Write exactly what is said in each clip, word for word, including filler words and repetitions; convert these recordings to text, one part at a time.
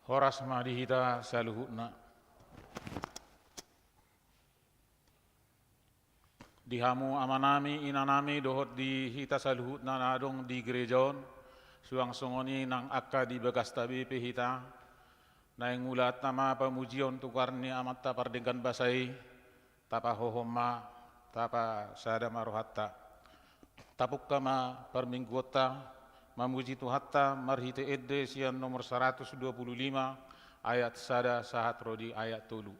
Horas ma di hita saluhutna. Di hamu amanami, inanami, dohot di hita saluhutna na adong di gereja on, suang songon i nang angka di bagasta be pe hita, naeng mulaanta ma pamujion tu goar ni Amanta Pardenggan Basa i, tapahohom ma, tapasada ma rohanta. Tapungka ma parmingguonta, mamuji Tuhanta, marhite ende sian nomor saratus dua pulu lima, ayat sada sahat ro di ayat tolu.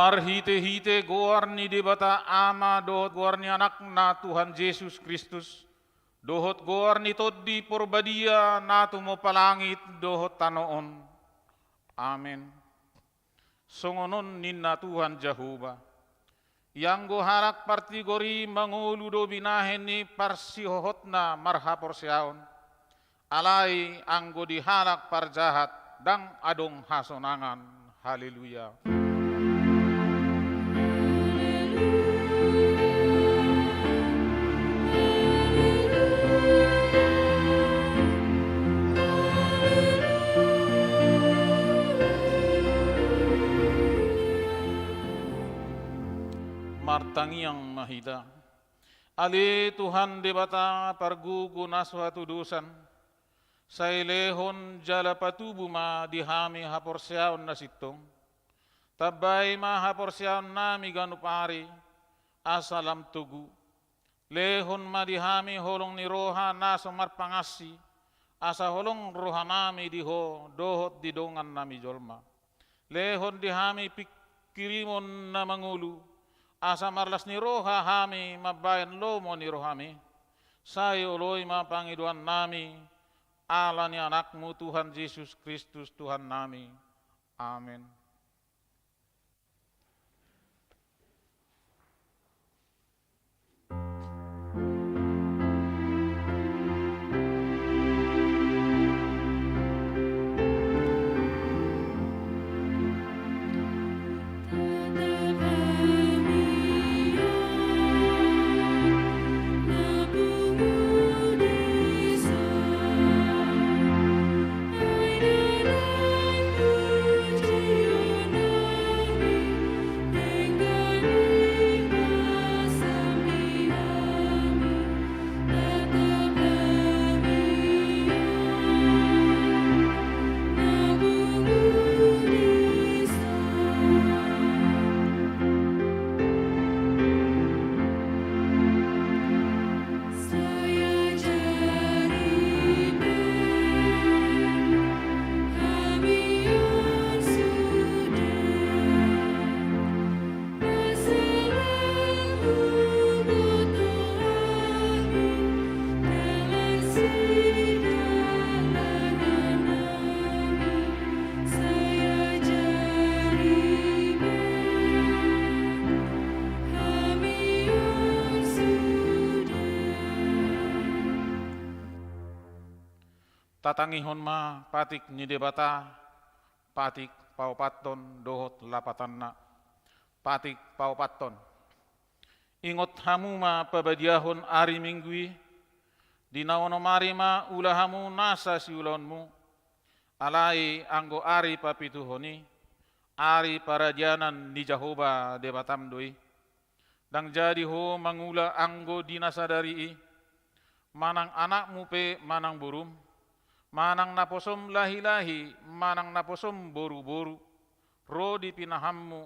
Marhitehite goar ni Debata Ama dohot goar ni Anakna Tuhan Jesus Kristus, dohot goar ni Tondi Porbadia na tumompa langit dohot tano on. Amen. Songon on ninna Tuhan Jahowa: Ianggo halak partigor i mangolu do binahen ni parsihohotna marhaporseaon, alai anggo di halak parjahat ndang adong hasonangan. Haleluya. Martangiang ma hita. Ale Tuhan Debata pargogo na so hatudosan, sai lehon jala patubu ma di hami haporseaon na sintong. Tambai ma haporseaonnami ganup ari, asa lam togu. Lehon ma di hami holong ni roha na so marpangansi, asa holong rohanami di Ho dohot di dongannami jolma. Lehon di hami pingkirimon na mangolu, asa marlas ni roha hami mambahen lomo ni rohami. Sai oloi ma pangidoannami, ala ni Anakmu Tuhan Jesus Kristus Tuhannami. Amen. Tatangihon ma patik ni Debata, patik paopathon dohot lapatanna. Patik paopathon. Ingot hamu ma pabadiahon ari Minggu i, di na onom ari ma ula hamu nasa siulaonmu, alai anggo ari papituhon i, ari paradianan ni Jahowa Debatam do i. Ndang jadi ho mangula anggo di na sadari i, manang anakmu pe manang borum, manang naposom lahi-lahi, manang naposom boru-boru, ro di pinahanmu,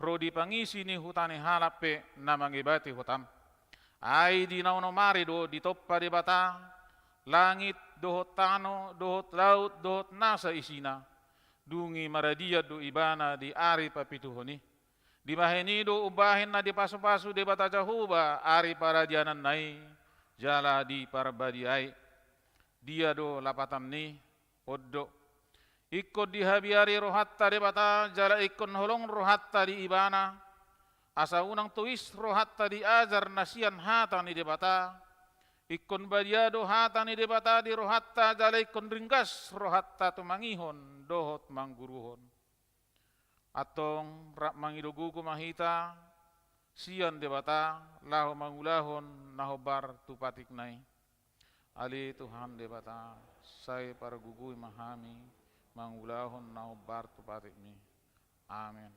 ro di pangisi ni huta ni halak pe na mangebati hutam. Ai di na onom ari do ditompa Debata langit dohot tano dohot laut dohot nasa isina. Dung i maradian do ibana di ari papituhon i. Dibahen i do umbahen na dipasu-pasu Debata Jahowa ari paradiananna i jala diparbadiai. Dia do lapatan ni on do. Ingkon dihabiari rohanta Debata jala ingkon holong rohanta di Ibana, asa unang tois rohanta di ajar na sian hata ni Debata. Ingkon badia do hata ni Debata di rohanta jala ingkon ringgas rohanta tumangihon dohot mangguruhon. Antong rap mangido gogo ma hita sian Debata laho mangulahon na hombar tu patikna i. Ale Tuhan Debata, sai pargogoi ma hami mangulahon na hombar tu patikmi. Amen.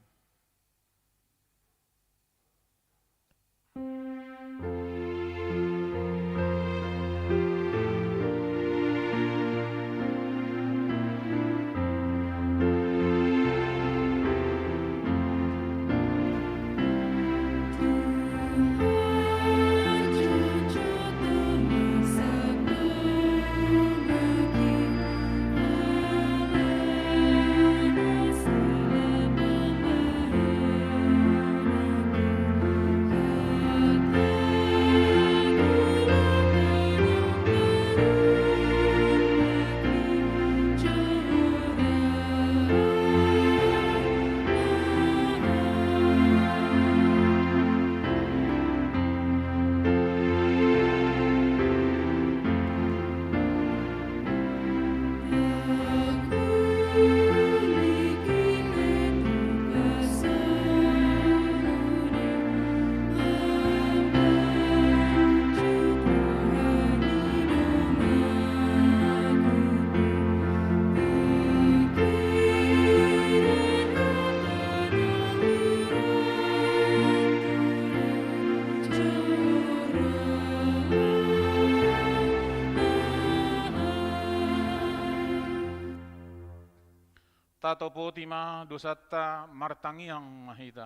Tatopoti ma dosanta, martangiang ma hita.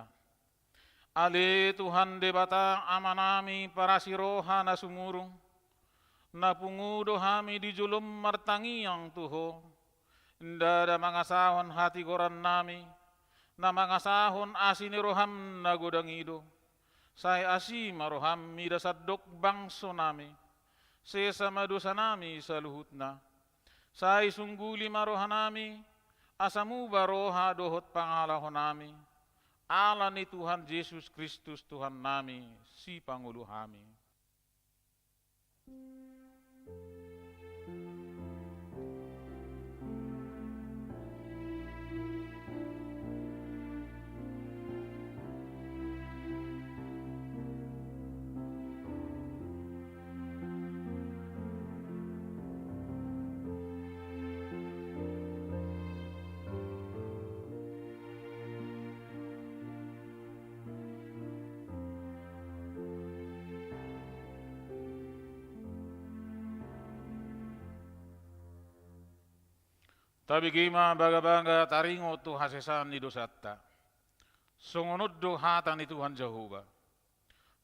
Ale Tuhan Debata Amanami parasi roha na sumurung, na pungu do hami di jolom martangiang tu Ho, ndada mangasahon hatigorannami, na mangasahon asi ni roham na godang i do. Sai asi ma roham mida sandok bangsonami, sesa ma dosanami saluhutna. Sai sungguli ma rohanami, asa muba roha dohot pangalahonami, ala ni Tuhan Jesus Kristus Tuhannami, Sipangolu hami. Tabege ma bagabaga taringot tu hasesaan ni dosanta. Songon on do hata ni Tuhan Jahowa: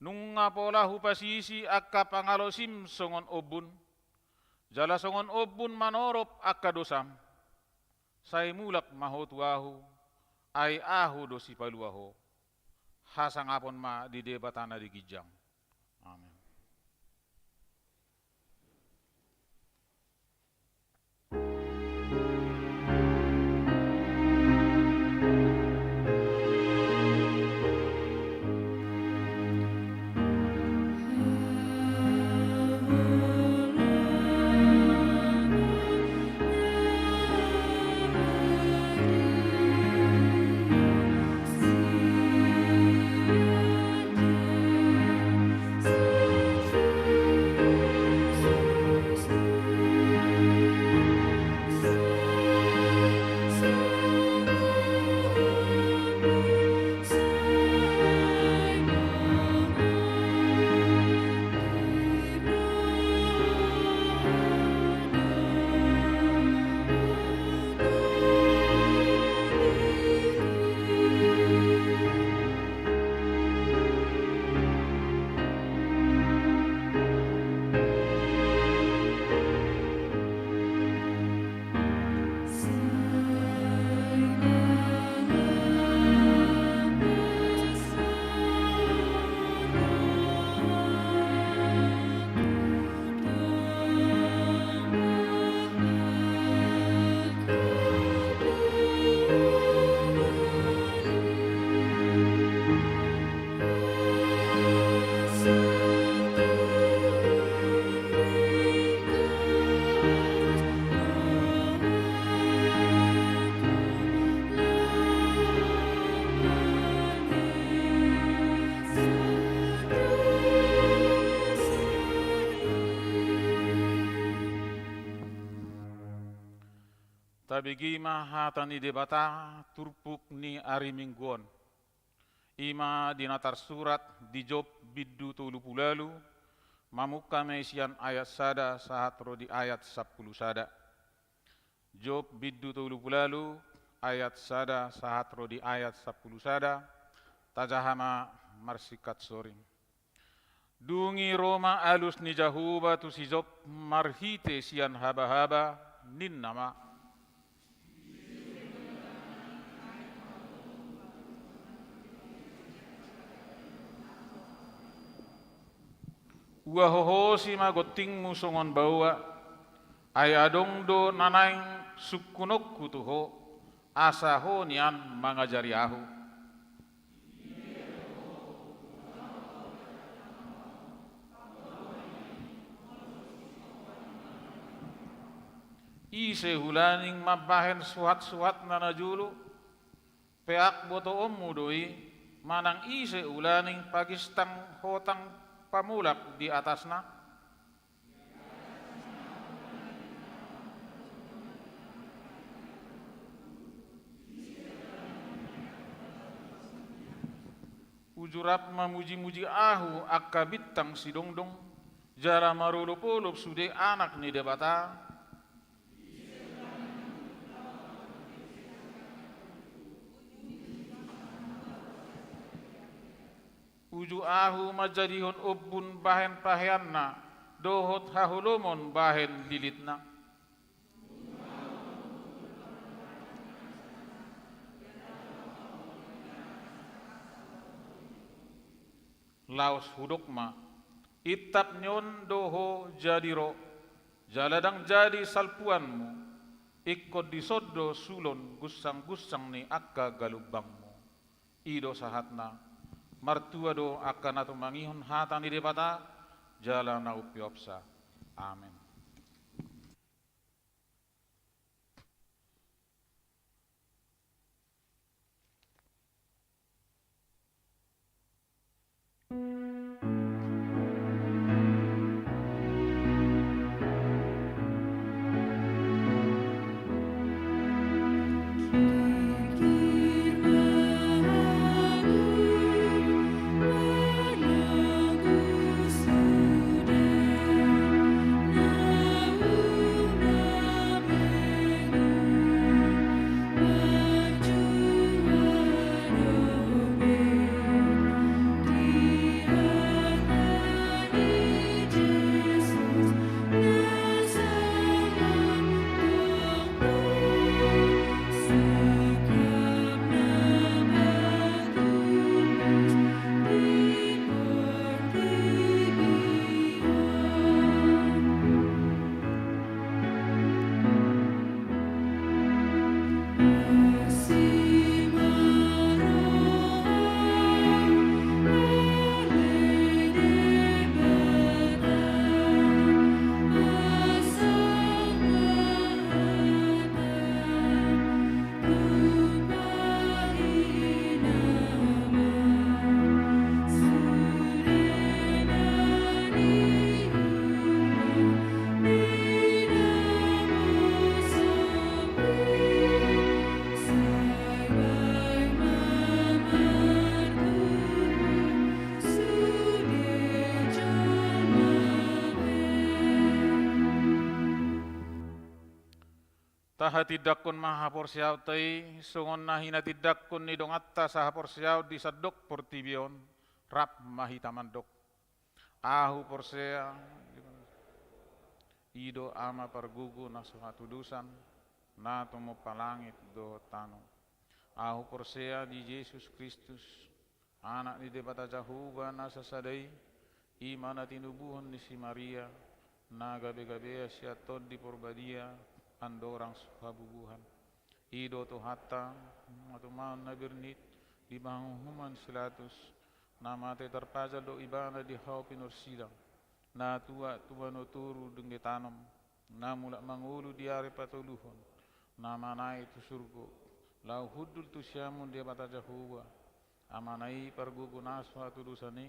Nunga pola hupasisi angka pangalaosim songon ombun, jala songon ombun manorop angka dosam. Sai mulak ma ho tu Ahu, ai Ahu do Sipalua ho. Hasangapon ma di Debata na di ginjang. Amen. Tabege ma hata ni Debata turpuk ni ari Minggu on. I ma di na tarsurat di Job bindu tolu pulu ualu, mamungka ma i sian ayat sada sahat ro di ayat sampulu sada. Job bindu tolu pulu ualu, ayat sada sahat ro di ayat sampulu sada. Tajaha ma marsingkat soring. Dung i ro ma alus ni Jahowa tu si Job marhite sian habahaba, ninna ma: Uahohosi ma gontingmu songon baoa, ai adong do na naeng sungkunonku tu ho, asa ho nian mangajari ahu. Ise ulaning mambahen suhatsuhatna najolo? Peak botoonmu do i, manang ise ulaning pagistang hotang pamulak di atasna? Uju rap mamujimuji ahu angka bintang sidongdong, jala marolopolop sude anak ni Debata. Uju ahu manjadihon ombun bahen paheanna, dohot haholomon bahen lilitna. Laos hudok ma: Intap ni on do ho jadi ro, jala ndang jadi salpuanmu, ingkon dison do sulon gunsanggunsang ni angka galumbangmu. I do sahatna. Martua do angka na tumangihon hata ni Debata jala na umpeopsa. Amen. Tahatindangkon ma haporseaonta i songon na hinatindangkon ni donganta sahaporseaon di sandok portibi on. Rap ma hita mandok: Ahu porsea, i do Ama pargogo na so hatudosan, na tumompa langit dohot tano. Ahu porsea di Jesus Kristus, Anak ni Debata Jahowa na sasada i, i ma na tinubuhon ni si Maria, na gabegabea sian Tondi Porbadia, andorang so habubuhan. I do Tuhanta, na tumangihon na bernit di panguhuman si Pilatus, na mate tarpajal do ibana di hau pinorsidang, na tuat tu banua toru denggan tanom, na mulak mangolu di ari patoluhon, na manaek tu surgo, laho hundul tu siamun Debata Jahowa, Amana i pargogo na so hatudosan i,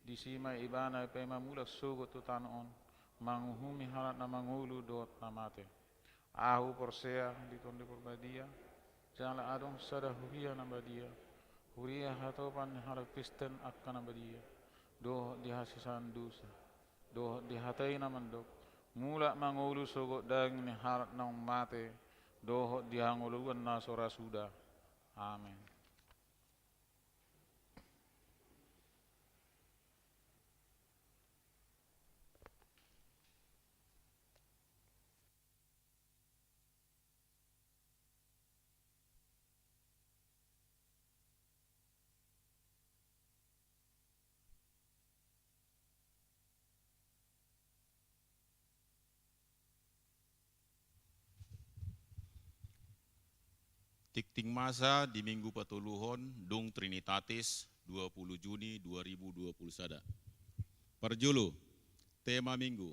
disi ma ibana paima mulak sogot tu tano on, manguhumi halak na mangolu dohot na mate. Ahu porsea di Tondi Parbadia, jala adong sada huria na badia, huria hatopan ni halak Kristen angka na badia, dohot di hasesaan dosa, dohot di hata i na mandok, mulak ma ngolu sogot daging ni halak naung mate, dohot di hangoluan na so ra suda. Amen. Tingting masa di Minggu patoluhon dung Trinitatis, dua puluh Juni dua ribu dua puluh sada. Parjolo, tema Minggu.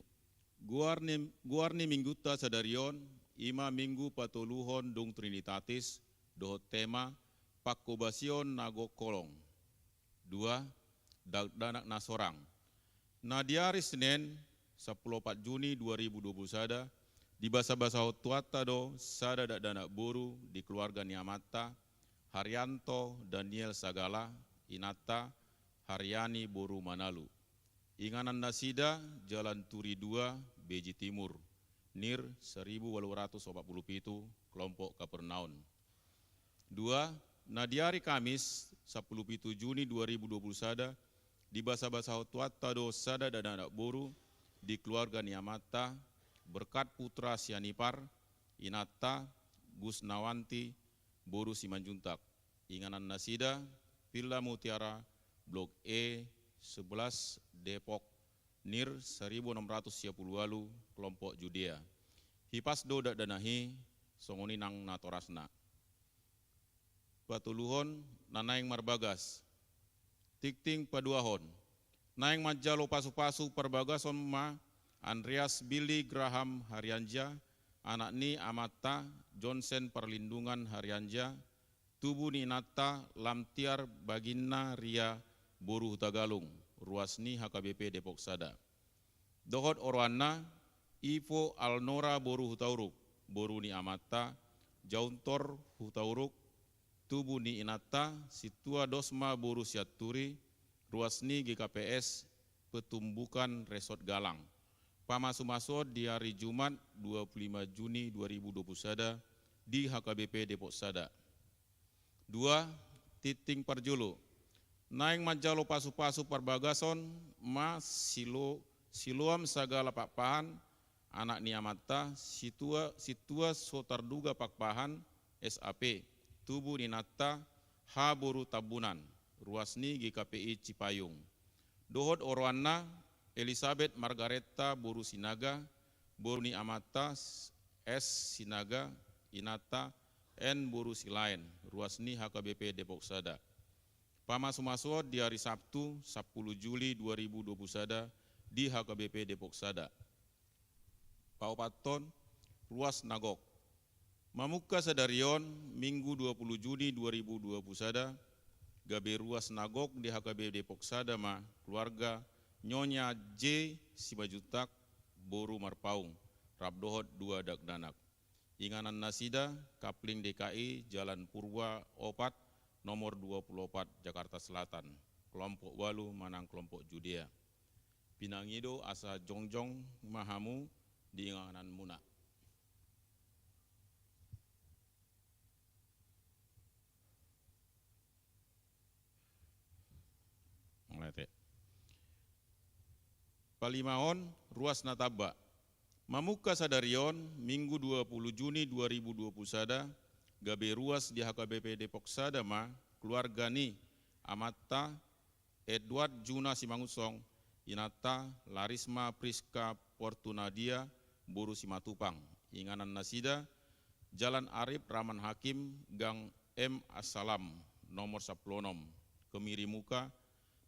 Goar ni, goar ni Minggunta sadari on, i ma Minggu patoluhon dung Trinitatis, dohot tema pangkobasion na gok holong. Dua, dakdanak na sorang. Na di ari Senen, sampulu opat Juni dua ribu dua puluh sada, dibasabasahon Tuhanta do sada dakdanak boru di keluarga ni amanta, Haryanto Daniel Sagala, inanta, Haryani boru Manalu. Inganan nasida Jalan Turi dua, Beji Timur, nir seribu walu ratus opat pulu pitu, kelompok Kapernaum. Dua, na di ari Kamis, sampulu pitu Juni dua ribu dua puluh sada, dibasabasahon Tuhanta do sada dakdanak boru di keluarga ni amanta, Berkat Putra Sianipar, inanta, Gusnawanti boru Simanjuntak. Inganan nasida, Villa Mutiara, Blok E sebelas, Depok, nir seribu enam ratus sia pulu walu, kelompok Judea. Hipas do dakdanak i, songon i nang natorasna. Patoluhon na naeng marbagas. Tingting paduahon. Naeng manjalo pasupasu parbagason ma Andreas Billy Graham Harianja, anak ni amanta Johnson Parlindungan Harianja, tubu ni inanta Lamtiar Baginna Ria boru Hutagalung, ruas ni H K B P Depok sada. Dohot oroanna, Ivo Alnora boru Hutauruk, boru ni amanta Jauntor Hutauruk, tubu ni inanta Sintua Dosma boru Sianturi, ruas ni G K P S Petumbukan Resort Galang. Pamasumasuon di ari Jumat dua puluh lima Juni dua ribu dua puluh sada di H K B P Depok sada. Dua, tingting parjolo. Naeng manjalo pasupasu parbagason ma Silo-, Siloam Sagala Pakpahan, anak ni amanta, Sintua, Sintua Sotarduga Pakpahan, S A P, tubu ni inanta, H boru Tambunan, ruas ni G K P I Cipayung. Dohot oroanna, Elisabet Margareta boru Sinaga, boru ni amanta, S Sinaga, inanta, N boru Silaen, ruas ni H K B P Depok sada. Pamasumasuon di ari Sabtu, sampulu Juli dua ribu dua puluh sada, di H K B P Depok sada. Paopathon, ruas na gok. Mamungka sadari on, Minggu dua puluh Juni dua ribu dua puluh sada, gabe ruas na gok di H K B Depok sada ma keluarga Nyonya J Simanjuntak, boru Marpaung, rap dohot dua dakdanak. Inganan nasida, Kapling D K I, Jalan Purba opat, nomor dua puluh opat, Jakarta Selatan, kelompok walu manang kelompok Judea. Pinangido asa jongjong ma hamu di ingananmuna. Mauliate. Palimahon, ruas na tamba. Mamungka sadari on, Minggu dua puluh Juni dua ribu dua puluh sada, gabe ruas di H K B P Depok sada ma keluarga ni amanta Edward Juna Simangunsong, inanta Larisma Priska Fortunadia, boru Simatupang, inganan nasida, Jalan Arif Rahman Hakim, Gang M Assalam, nomor sampulu onom, Kemiri Muka,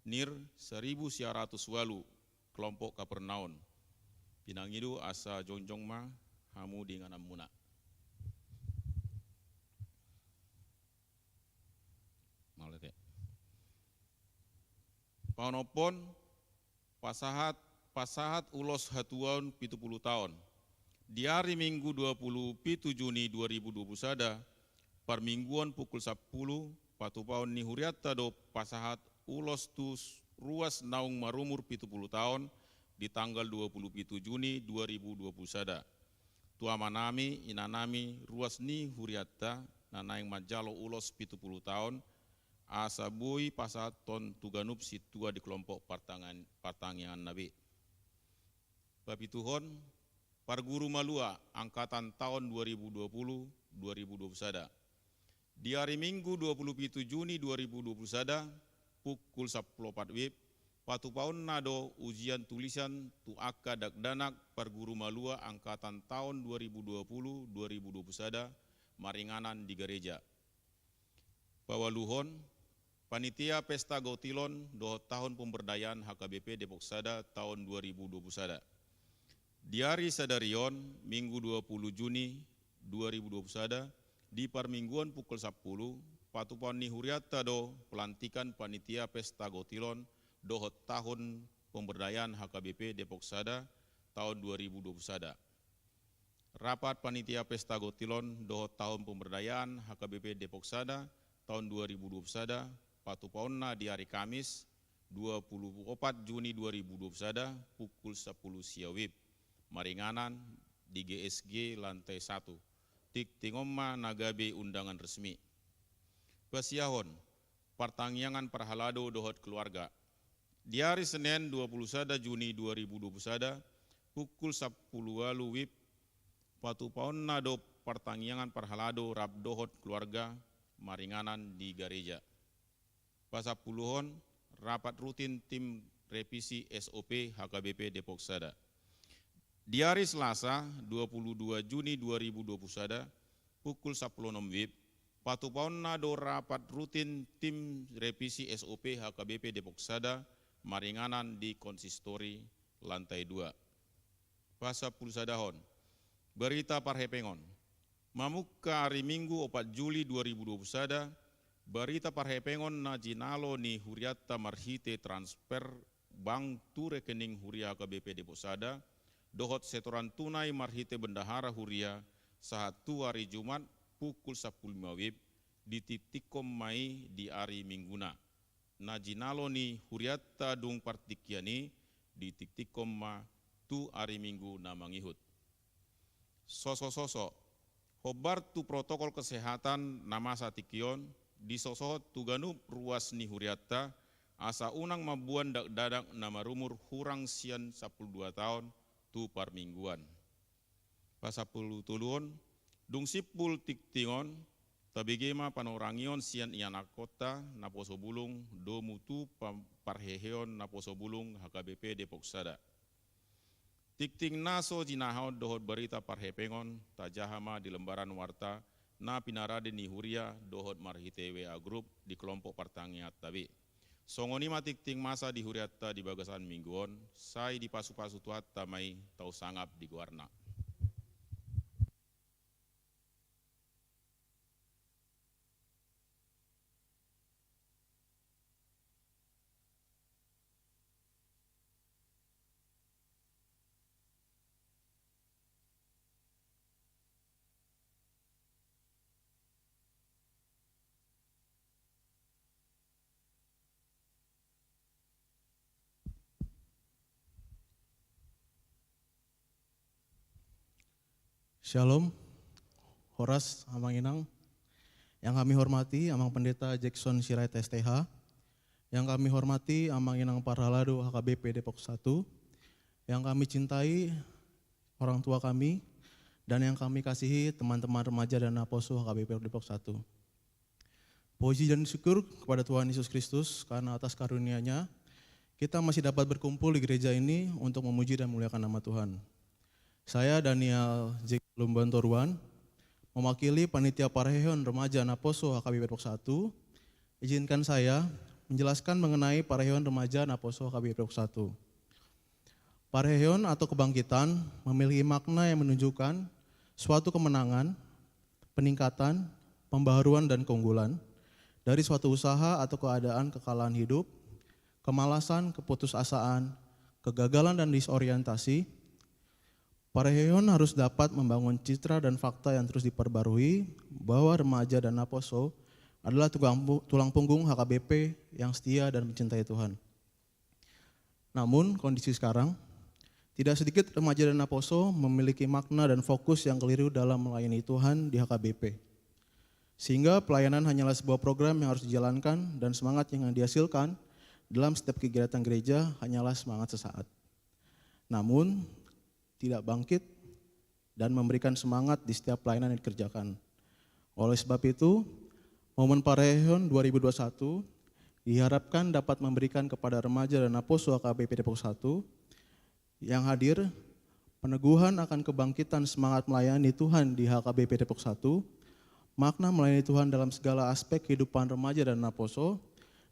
nir seribu sia ratus walu, kelompok Kapernaum. Pinangido asa jongjong ma hamu di ingananmuna. Mauliate. Paonomhon, pasahat, pasahat ulos hatuaon pitu pulu taon. Di ari Minggu dua puluh pitu Juni dua ribu dua puluh sada, parmingguan pukul sampulu, patupaon ni hurianta do pasahat ulos tu ruas naung marumur pitu pulu taon di tanggal dua puluh pitu Juni dua ribu dua puluh sada. Tu amanami, inanami, ruas ni hurianta na naeng manjalo ulos pitu pulu taon, asa boi pasahathon tu ganup sintua di kelompok partangiangan, partangianganna be. Papituhon, parguru malua angkatan taon dua ribu dua puluh, dua ribu dua puluh sada. Di ari Minggu dua puluh pitu Juni dua ribu dua puluh sada, pukul sampulu opat WIB, patupaonna do ujian tulisan tu angka dakdanak parguru malua angkatan taon dua ribu dua puluh, dua ribu dua puluh sada, maringanan di gareja. Paualuhon, panitia pesta gotilon dohot tahun pemberdayaan H K B P Depok Sada taon dua ribu dua puluh sada. Di ari sadari on, Minggu dua puluh Juni dua ribu dua puluh sada, di parmingguan pukul sampulu, patupaon ni hurianta do pelantikan panitia pesta gotilon dohot tahun pemberdayaan H K B P Depok Sada taon dua ribu dua puluh sada. Rapat panitia pesta gotilon dohot tahun pemberdayaan H K B P Depok Sada taon dua ribu dua puluh sada, patupaonna di ari Kamis, dua puluh opat Juni dua ribu dua puluh sada, pukul sampulu sia WIB, maringanan di G S G lantai satu. Tingting on ma na gabe undangan resmi. Pasiahon, partangiangan parhalado dohot keluarga. Di ari Senen dua puluh sada Juni dua ribu dua puluh sada, pukul sampulu ualu WIB, patupaonna do partangiangan parhalado rap dohot keluarga, maringanan di gareja. Pasampuluhon, rapat rutin tim revisi S O P H K B P Depok Sada. Di ari Selasa, dua puluh dua Juni dua ribu dua puluh sada, pukul sampulu onom WIB, patupaonna do rapat rutin tim revisi S O P H K B P Depok Sada, maringanan di konsistori lantai dua. Pasampulu sadahon, barita parhepengon. Mamungka ari Minggu opat Juli dua ribu dua puluh sada, barita parhepengon na jinalo ni hurianta marhite transfer bank tu rekening huria H K B P Depok Sada, dohot setoran tunai marhite bendahara huria, sahat tu ari Jumat pukul sampulu lima WIB, ditingtinghon ma i di ari Mingguna. Na jinalo ni hurianta dung partingkian i, ditingtinghon ma tu ari Minggu na mangihut. Sosososo, hombar tu protokol kesehatan na masa tingki on, disosohon tu ganup ruas ni hurianta, asa unang mamboan dakdanak na marumur hurang sian sampulu dua taon tu parmingguan. Pasampulu toluhon, dung simpul tingting on, tabege ma panorangion sian ianakhonta naposo bulung domu tu pa-, parheheon naposo bulung H K B P Depok Sada. Tingting na so jinahahon dohot barita parhepengon, tajaha ma di lembaran warta na pinarade ni huria dohot marhite W A grup di kelompok partangianganta be. Songon i ma tingting masa di hurianta di bagasan Minggu on, sai dipasupasu Tuhanta ma i, tau sangap di goarna. Shalom. Horas, Amang Inang. Yang kami hormati Amang Pendeta Jackson Sirait S T H. Yang kami hormati Amang Inang Parhalado H K B P Depok Satu. Yang kami cintai orang tua kami, dan yang kami kasihi teman-teman remaja dan naposo H K B P Depok Satu. Puji dan syukur kepada Tuhan Yesus Kristus karena atas karunia-Nya, kita masih dapat berkumpul di gereja ini untuk memuji dan memuliakan nama Tuhan. Saya, Daniel J Lumbantoruan, mewakili Panitia Parheheon Remaja Naposo H K B P Depok Satu, izinkan saya menjelaskan mengenai Parheheon Remaja Naposo H K B P Depok Satu. Parheheon atau kebangkitan memiliki makna yang menunjukkan suatu kemenangan, peningkatan, pembaharuan, dan keunggulan dari suatu usaha atau keadaan kekalahan hidup, kemalasan, keputusasaan, kegagalan, dan disorientasi. Parheheon harus dapat membangun citra dan fakta yang terus diperbarui bahwa remaja dan naposo adalah tulang pu-, tulang punggung H K B P yang setia dan mencintai Tuhan. Namun, kondisi sekarang, tidak sedikit remaja dan naposo memiliki makna dan fokus yang keliru dalam melayani Tuhan di H K B P. Sehingga pelayanan hanyalah sebuah program yang harus dijalankan dan semangat yang dihasilkan dalam setiap kegiatan gereja hanyalah semangat sesaat. Namun, tidak bangkit dan memberikan semangat di setiap pelayanan yang dikerjakan. Oleh sebab itu, momen Parheheon dua ribu dua puluh satu diharapkan dapat memberikan kepada remaja dan naposo H K B P Depok satu yang hadir peneguhan akan kebangkitan semangat melayani Tuhan di H K B P Depok satu, makna melayani Tuhan dalam segala aspek kehidupan remaja dan naposo,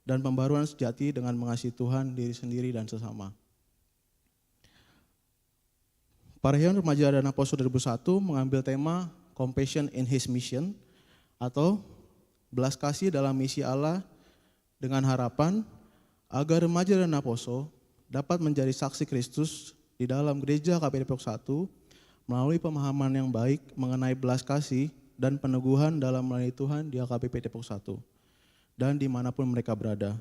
dan pembaruan sejati dengan mengasihi Tuhan, diri sendiri, dan sesama. Parheheon Remaja dan Naposo dua ribu satu mengambil tema Compassion in His Mission atau Belas Kasih dalam Misi Allah, dengan harapan agar remaja dan naposo dapat menjadi saksi Kristus di dalam gereja H K B P Depok satu melalui pemahaman yang baik mengenai belas kasih dan peneguhan dalam melayani Tuhan di H K B P Depok satu dan dimanapun mereka berada.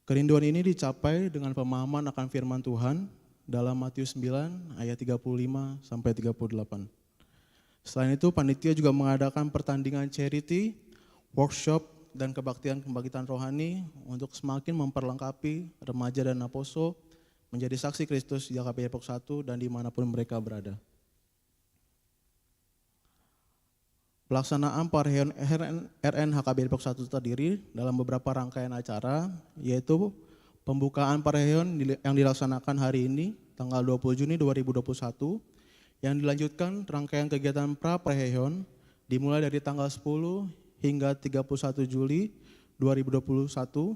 Kerinduan ini dicapai dengan pemahaman akan firman Tuhan dalam Matius sembilan ayat tiga puluh lima sampai tiga puluh delapan. Selain itu, panitia juga mengadakan pertandingan charity, workshop, dan kebaktian kebangkitan rohani untuk semakin memperlengkapi remaja dan naposo menjadi saksi Kristus di H K B P Depok satu dan dimanapun mereka berada. Pelaksanaan Parheheon R N, R N H K B Depok satu terdiri dalam beberapa rangkaian acara, yaitu pembukaan Parheheon di-, yang dilaksanakan hari ini, tanggal dua puluh Juni dua ribu dua puluh satu, yang dilanjutkan rangkaian kegiatan pra Parheheon, dimulai dari tanggal sepuluh hingga tiga puluh satu Juli dua ribu dua puluh satu,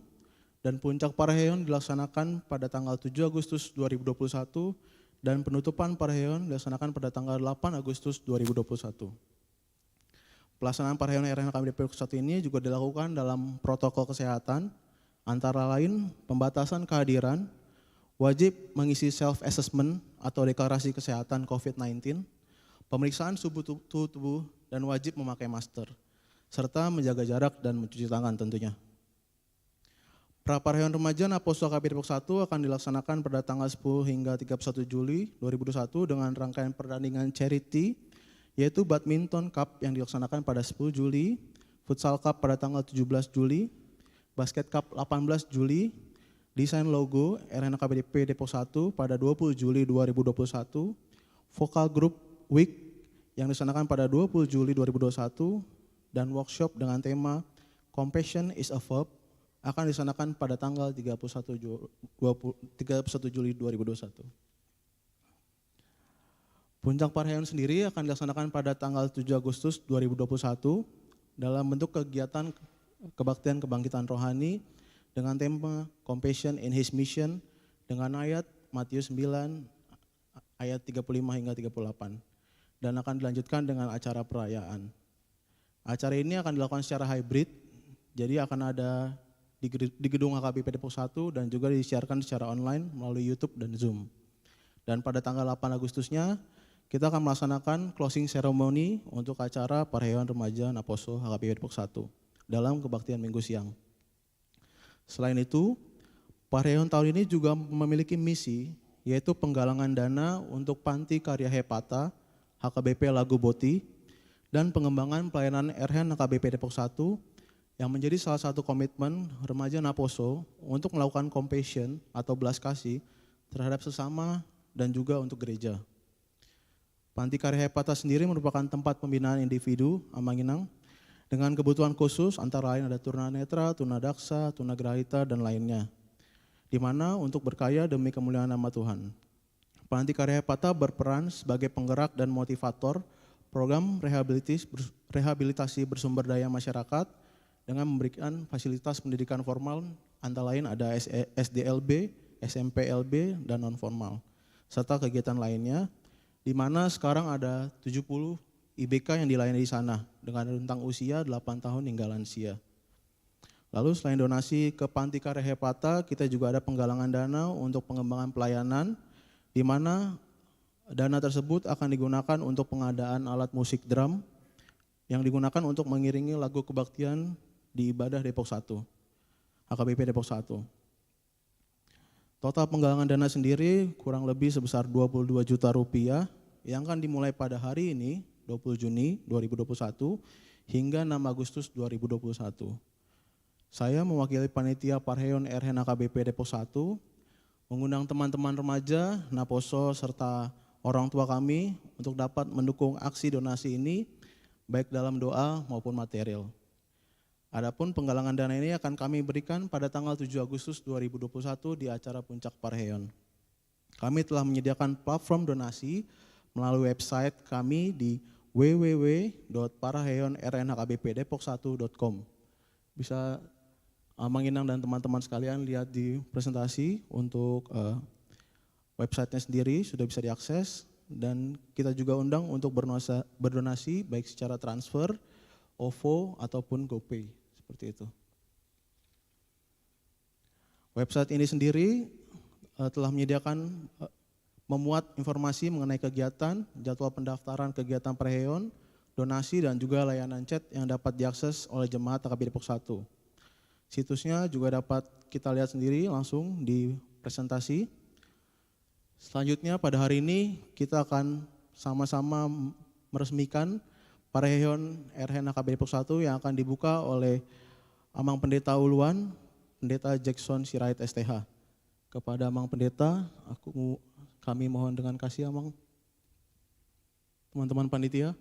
dan puncak Parheheon dilaksanakan pada tanggal tujuh Agustus dua ribu dua puluh satu, dan penutupan Parheheon dilaksanakan pada tanggal delapan Agustus dua ribu dua puluh satu. Pelaksanaan Parheheon R N H K B Depok satu ini juga dilakukan dalam protokol kesehatan, antara lain pembatasan kehadiran, wajib mengisi self assessment atau deklarasi kesehatan covid sembilan belas, pemeriksaan suhu tu-, tubuh, dan wajib memakai masker, serta menjaga jarak dan mencuci tangan tentunya. Pra Parheheon Remaja Naposo H K B Depok satu akan dilaksanakan pada tanggal sepuluh hingga tiga puluh satu Juli dua ribu dua puluh satu dengan rangkaian pertandingan charity, yaitu Badminton Cup yang dilaksanakan pada sepuluh Juli, Futsal Cup pada tanggal tujuh belas Juli, Basket Cup delapan belas Juli, desain logo R N H K B P Depok satu pada dua puluh Juli dua ribu dua puluh satu, Vocal Group Week yang dilaksanakan pada dua puluh Juli dua ribu dua puluh satu, dan workshop dengan tema Compassion is a Verb akan dilaksanakan pada tanggal tiga puluh satu Ju-, dua puluh, tiga puluh satu Juli dua ribu dua puluh satu. Puncak Parheheon sendiri akan dilaksanakan pada tanggal tujuh Agustus dua ribu dua puluh satu dalam bentuk kegiatan kebaktian kebangkitan rohani dengan tema Compassion in His Mission dengan ayat Matius sembilan ayat tiga puluh lima hingga tiga puluh delapan, dan akan dilanjutkan dengan acara perayaan. Acara ini akan dilakukan secara hybrid, jadi akan ada di ged-, di gedung H K B P Depok satu dan juga disiarkan secara online melalui YouTube dan Zoom. Dan pada tanggal delapan Agustusnya, kita akan melaksanakan closing ceremony untuk acara Parheheon Remaja Naposo H K B P Depok satu dalam kebaktian Minggu siang. Selain itu, Parheheon tahun ini juga memiliki misi, yaitu penggalangan dana untuk Panti Karya Hepata, H K B P Laguboti, dan pengembangan pelayanan R H N H K B P Depok satu yang menjadi salah satu komitmen remaja Naposo untuk melakukan compassion atau belas kasih terhadap sesama dan juga untuk gereja. Panti Karya Hepata sendiri merupakan tempat pembinaan individu, Amang Inang, dengan kebutuhan khusus, antara lain ada tunanetra, tunadaksa, tunagrahita, dan lainnya, di mana untuk berkarya demi kemuliaan nama Tuhan. Panti Karya Hepata berperan sebagai penggerak dan motivator program rehabilitis-, bers-, rehabilitasi bersumber daya masyarakat dengan memberikan fasilitas pendidikan formal, antara lain ada S-, S D L B, S M P L B, dan non formal, serta kegiatan lainnya, di mana sekarang ada tujuh puluh I B K yang dilayani di sana dengan rentang usia delapan tahun hingga lansia. Lalu, selain donasi ke Panti Karya Hepata, kita juga ada penggalangan dana untuk pengembangan pelayanan, di mana Dana tersebut akan digunakan untuk pengadaan alat musik drum yang digunakan untuk mengiringi lagu kebaktian di ibadah Depok satu, H K B P Depok satu. Total penggalangan dana sendiri kurang lebih sebesar dua puluh dua juta rupiah yang akan dimulai pada hari ini, dua puluh Juni dua ribu dua puluh satu, hingga enam Agustus dua ribu dua puluh satu. Saya mewakili panitia Parheon R H N H K B P Depok satu, mengundang teman-teman remaja, naposo, serta orang tua kami untuk dapat mendukung aksi donasi ini, baik dalam doa maupun material. Adapun penggalangan dana ini akan kami berikan pada tanggal tujuh Agustus dua ribu dua puluh satu di acara Puncak Parheon. Kami telah menyediakan platform donasi melalui website kami di w w w dot parheon r n h k b p depok satu dot com. Bisa, eh, Amang Inang dan teman-teman sekalian lihat di presentasi untuk, eh, websitenya sendiri sudah bisa diakses, dan kita juga undang untuk bernosa-, berdonasi baik secara transfer, OVO, ataupun GoPay, seperti itu. Website ini sendiri, eh, telah menyediakan, eh, memuat informasi mengenai kegiatan, jadwal pendaftaran kegiatan Parheon, donasi, dan juga layanan chat yang dapat diakses oleh jemaat H K B P Depok satu. Situsnya juga dapat kita lihat sendiri langsung di presentasi. Selanjutnya, pada hari ini kita akan sama-sama meresmikan Parheon R H N H K B P Depok satu yang akan dibuka oleh Amang Pendeta Uluan, Pendeta Jackson Sirait, S T H. Kepada Amang Pendeta, aku, kami mohon dengan kasih, Amang. Teman-teman panitia.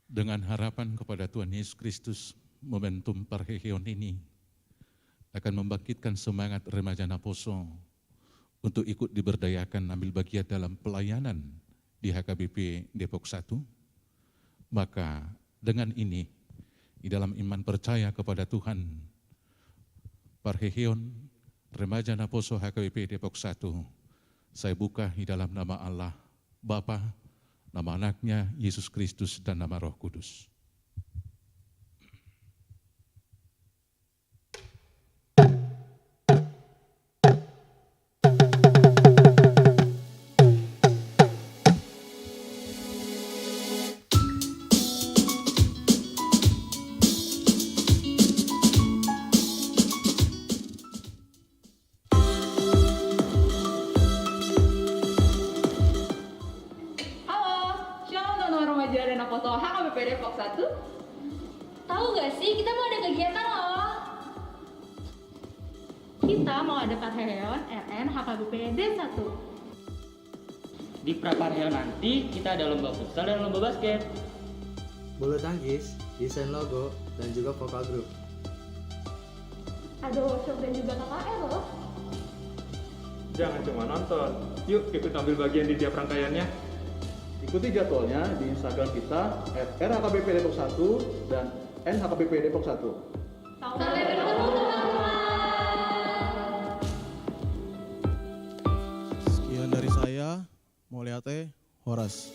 Dengan harapan kepada Tuhan Yesus Kristus, momentum parheheon ini akan membangkitkan semangat remaja naposo untuk ikut diberdayakan ambil bagian dalam pelayanan di H K B P Depok satu. Maka dengan ini, di dalam iman percaya kepada Tuhan, parheheon remaja naposo H K B P Depok satu, saya buka di dalam nama Allah, Bapa, nama Anaknya, Yesus Kristus, dan nama Roh Kudus. Halo, shalom teman-teman remaja dan naposo H K B P Depok satu. Tahu nggak sih, kita mau ada kegiatan loh. Kita mau ada parheheon R N H K B P D satu. Di pra parheheon nanti kita ada lomba futsal dan lomba basket. Bulu tangkis, desain logo, dan juga vokal grup. Ada workshop dan juga K K R loh. Jangan cuma nonton, yuk ikut ambil bagian di tiap rangkaiannya. Ikuti jadwalnya di Instagram kita at R H K B P Depok satu dan N H K B P Depok satu. Sampai bertemu, teman-teman. Sekian dari saya, mauliate, horas.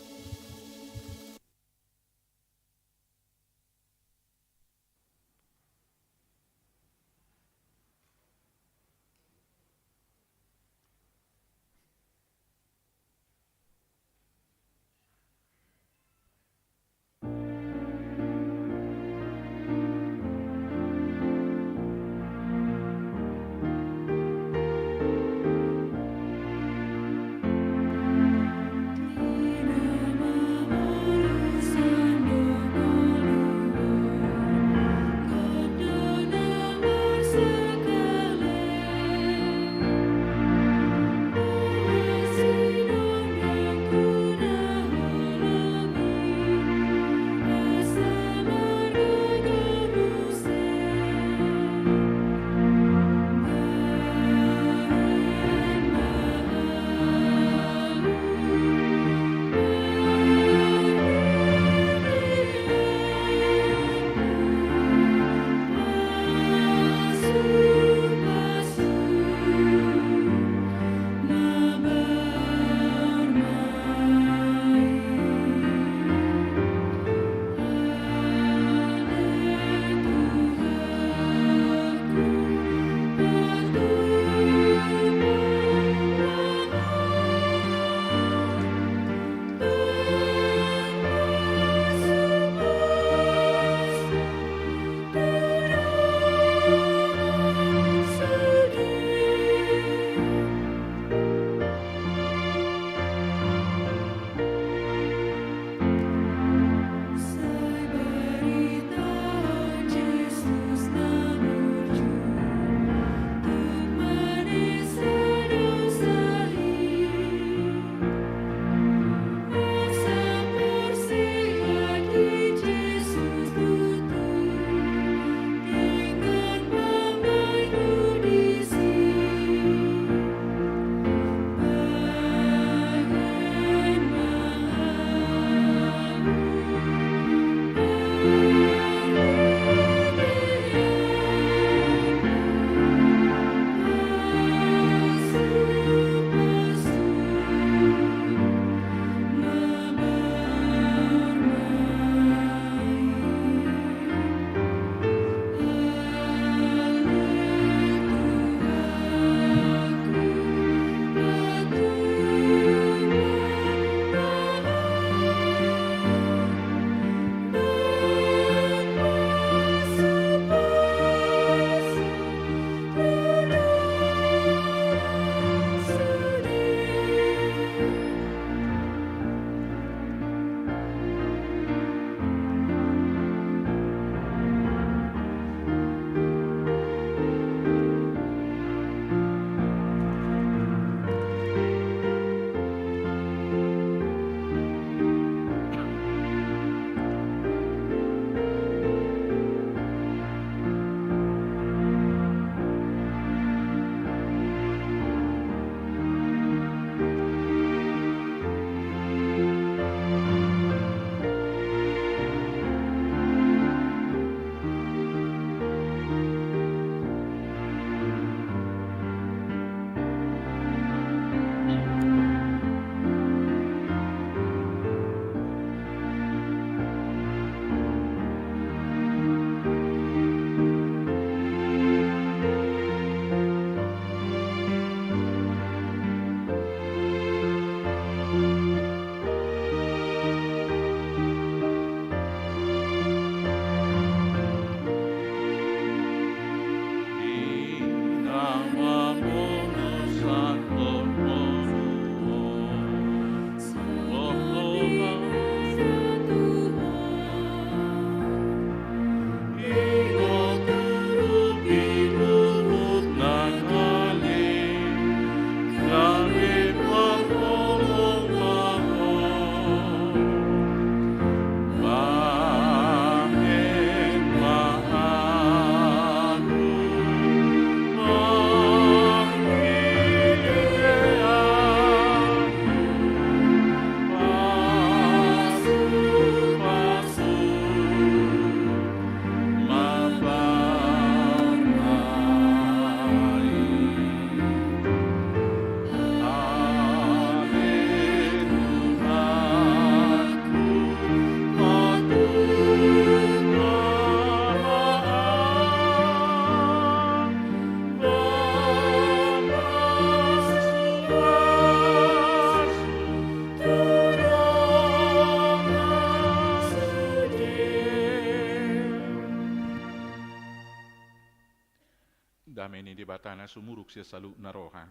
Dame ni Debata na sumurung sian saluhutna roha,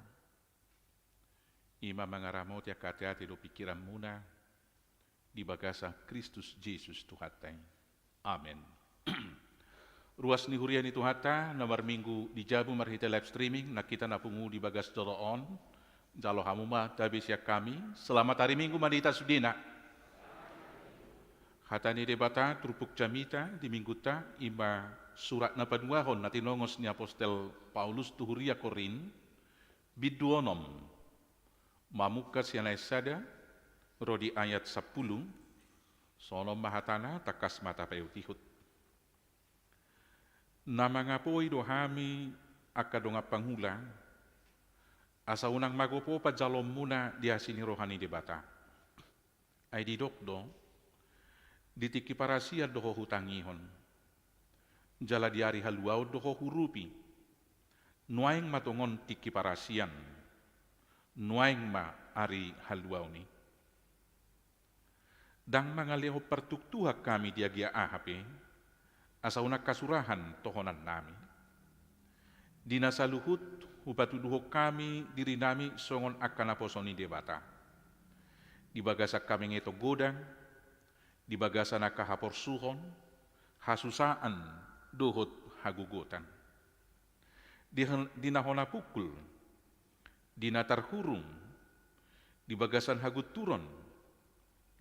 i ma mangaramoti angka ateate dohot pingkiranmuna di bagasan Kristus Jesus Tuhanta i. Amen. Ruas ni huria ni Tuhanta na marminggu di jabu marhite live streaming, nang hita na pungu di bagas joro on, jalo hamu ma tabe sian hami. Selamat hari Minggu ma di hita sudena. Hata ni Debata turpuk jamita di minggunta i ma surat na paduahon na tinongos ni apostel Paulus tu huria Korint, bindu onom, mamungka sian ayat sada ro di ayat sampulu. Songon on ma hatana, tangkas ma tapaihutihut. Na mangapoi do hami angka dongan pangula, asa unang magopo panjaloonmuna di asi ni roha ni Debata. Ai didok do, di tingki parasian do ho hutangihon, jala di ari haluaon do ho huurupi. Nuaeng ma tongon tingki parasian, nuaeng ma ari haluaon i. Ndang mangalehon partuktuhan hami di agia aha pe, asa unang hasurahan tohonannami. Di na saluhut hupatuduhon hami dirinami songon angka naposo ni Debata. Di bagasan hamangeton godang, di bagasan angka haporsuhon, hasusaan dohot hagogotan. Di, di na hona pungkul, di na tarhurung, di bagasan hagunturon,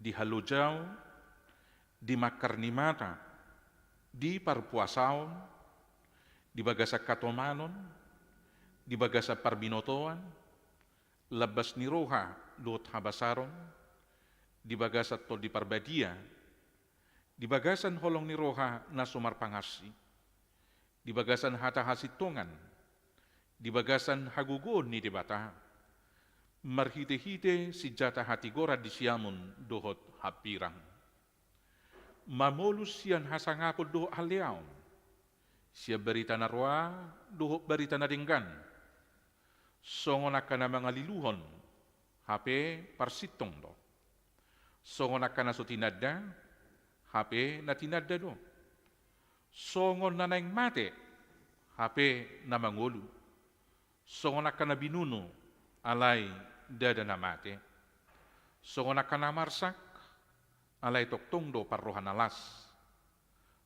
di halojaon, di mangkar ni mata, di parpuasaon, di bagasan hatomanon, di bagasan parbinotoan, lambas ni roha dohot habasaron, di bagasan Tondi Parbadia, di bagasan holong ni roha na so marpangansi, di bagasan hata hasintongan, di bagasan hagogoon ni Debata, marhitehite sinjata hatigoran di siamun dohot hambirang. Mamolus sian hasangapon dohot haleaon, sian barita na roa dohot barita na denggan. Songon angka na mangaliluhon, hape parsintong do. Songon angka na so tinanda, hape na tinanda do. Songon na naeng mate, hape na mangolu. Songon angka na binunu, alai ndada na mate. Songon angka na marsak, alai tongtong do parroha na las.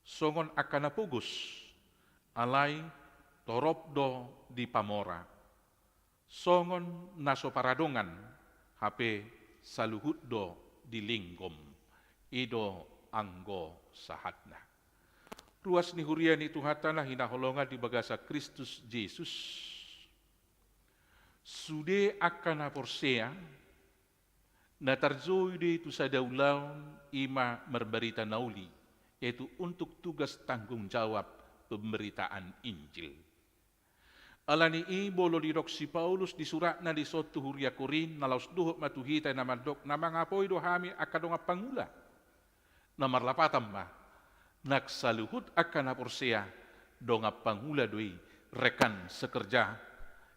Songon angka na pogos, alai torop do dipamora. Songon na so paradongan, hape saluhut do dilinggom. I do anggo sahatna. Ruas ni huria ni Tuhanta na hinaholongan di bagasan Kristus Jesus. Sude angka na porsea, na tarjou do i tu sada ulaon, i ma marbarita na uli, yaitu untuk tugas tanggung jawab pemberitaan Injil. Alani i molo didok si Paulus di suratna dison tu huria Korint, na laos dohot ma tu hita na mandok, na mangapoi do hami angka dongan pangula. Na marlapatan ma, nang saluhut angka na porsea, dongan pangula do i, rekan sekerja,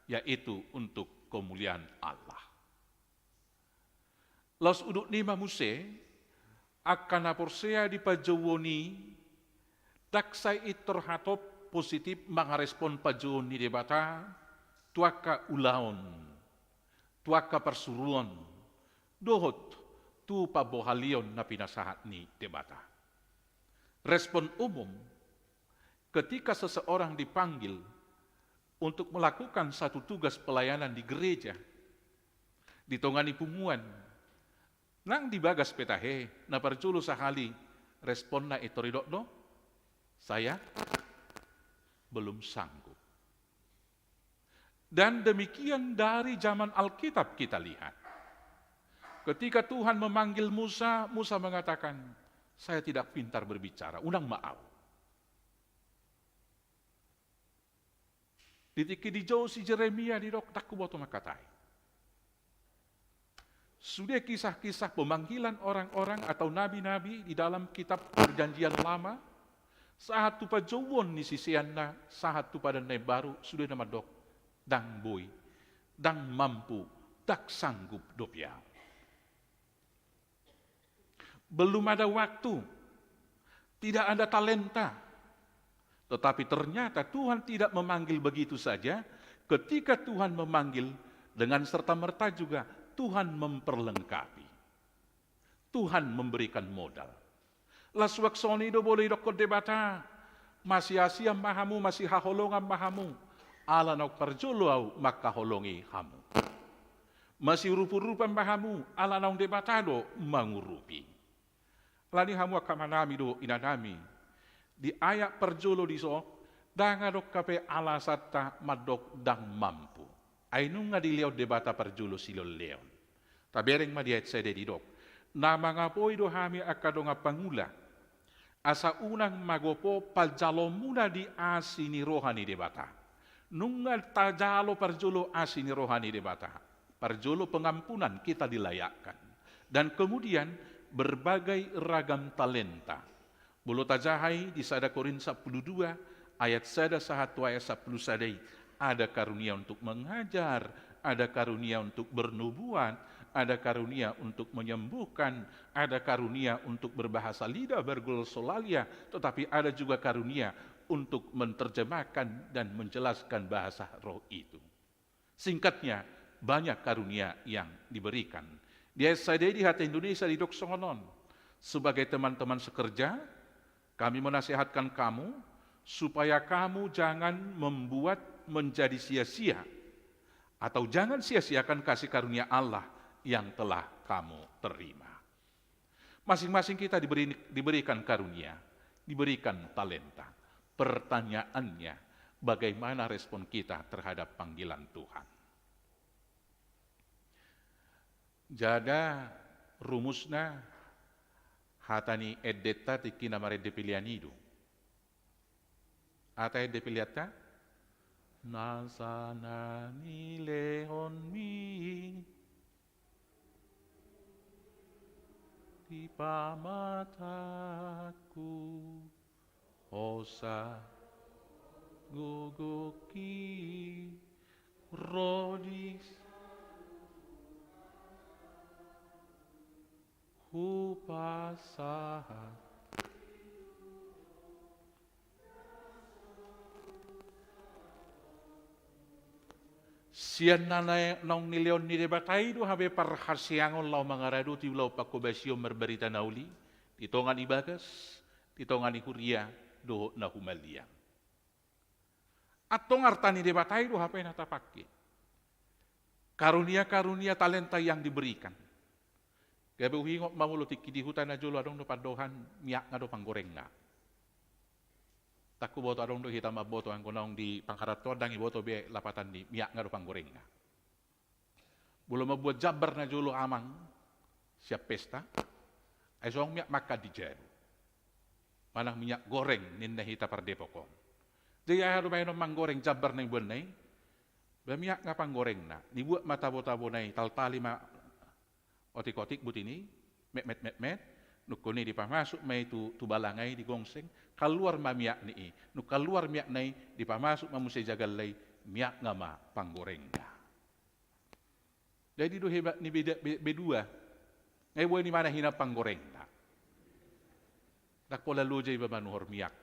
yaitu untuk kemuliaan Allah. Laos udutni ma muse, angka na porsea di panjouon i, ndang sai pintor hatop positif mangarespon panjouon ni Debata, tu angka ulaon, tu angka parsuruon, dohot tu pambohalion na pinasahat ni Debata. Respon umum, ketika seseorang dipanggil untuk melakukan satu tugas pelayanan di gereja, di tonga ni punguan, nang di bagas pe tahe, na parjolo sahali responna pintor didok do, "Saya belum sanggup." Dan demikian dari zaman Alkitab kita lihat. Ketika Tuhan memanggil Musa, Musa mengatakan, "Saya tidak pintar berbicara, unang ma au." Di tingki dijou si Jeremia didok, "Ndang huboto mangkatai." Sude kisah-kisah pemanggilan orang-orang atau nabi-nabi di dalam kitab Perjanjian Lama, sahat tu panjouon ni siseanna, sahat tu Padan na Imbaru, sude na mandok, "Ndang boi, ndang mampu, ndang sanggup dope au." Belum ada waktu, tidak ada talenta, Tetapi ternyata Tuhan tidak memanggil begitu saja. Ketika Tuhan memanggil, dengan serta-merta juga Tuhan memperlengkapi. Tuhan memberikan modal. Laos suang songon i do molo didokkon Debata, masiasian ma hamu, masihaholongan ma hamu, ala naung parjolo ahu mangkaholongi hamu. Masiurup-urupan ma hamu, ala naung Debata do mangurupi. Alani i hamu angka amanami dohot inanami, di ayat parjolo dison, ndang adong hape alasanta mandok ndang mampu. Ai nunga dilehon Debata parjolo silehonlehon. Tabereng ma di ayat sada i didok, na mangapoi do hami angka dongan pangula, asa unang magopo panjaloonmuna di asi ni roha ni Debata. Nunga tajalo parjolo asi ni roha ni Debata. Parjolo pengampunan, kita dilayakkan. Dan kemudian berbagai ragam talenta. Molo tajaha i di sada Korint sampulu dua ayat sada sahat tu ayat sampulu sada i, ada karunia untuk mengajar, ada karunia untuk bernubuat, ada karunia untuk menyembuhkan, ada karunia untuk berbahasa lidah, berglossolalia, tetapi ada juga karunia untuk menerjemahkan dan menjelaskan bahasa roh itu. Singkatnya, banyak karunia yang diberikan. Di ayat sada i di hata Indonesia didok songon on, sebagai teman-teman sekerja, kami menasihatkan kamu supaya kamu jangan membuat menjadi sia-sia atau jangan sia-siakan kasih karunia Allah yang telah kamu terima. Masing-masing kita diberi, diberikan karunia, diberikan talenta. Pertanyaannya, bagaimana respon kita terhadap panggilan Tuhan? Jala rumusna, hata ni endenta tingki na marende pelean i do. Hata ende peleanta? Nasa na nilehonmi di pamatangku, hosa gogongki ro di hupasahat. Sian na naeng, naung nilehon ni Debata i do hape parhaseangon laho mangaradoti, laho panghobasion, marbarita na uli di tonga ni bagas, di tonga ni huria dohot na humaliang. Antong arta ni Debata i do hape na tapangke. Karunia-karunia, talenta yang diberikan. Gabe huingot ma molo tingki di huta na jolo adong do pandohan, miakna do panggorengna. Ndang huboto adong do hita mamboto anggo naung di pangharantoan, ndang diboto be lapatan ni miakna do panggorengna. Molo mambuat jambar na jolo amang sian pesta, ai songon miak mangkan di jabu. Manang minyak goreng ninna hita pardepok on. Jadi aha do bahenon manggoreng jambar na nibuanna i? Ba miakna panggorengna, nibuat ma tabo-tabona i, taltali ma otik-otik buti ni i, metmet-metmet, nungkun i dipamasuk ma i tu, tu balanga i, digongseng, kaluar ma miak ni i. Nung kaluar miakna i, dipamasuk ma muse jagalla i, miakna ma panggorengna. Jadi do hebat ni beda, be, bedua. Nga i boi ni mana hinan panggorengna. Ndang pola loja iba manuhor miak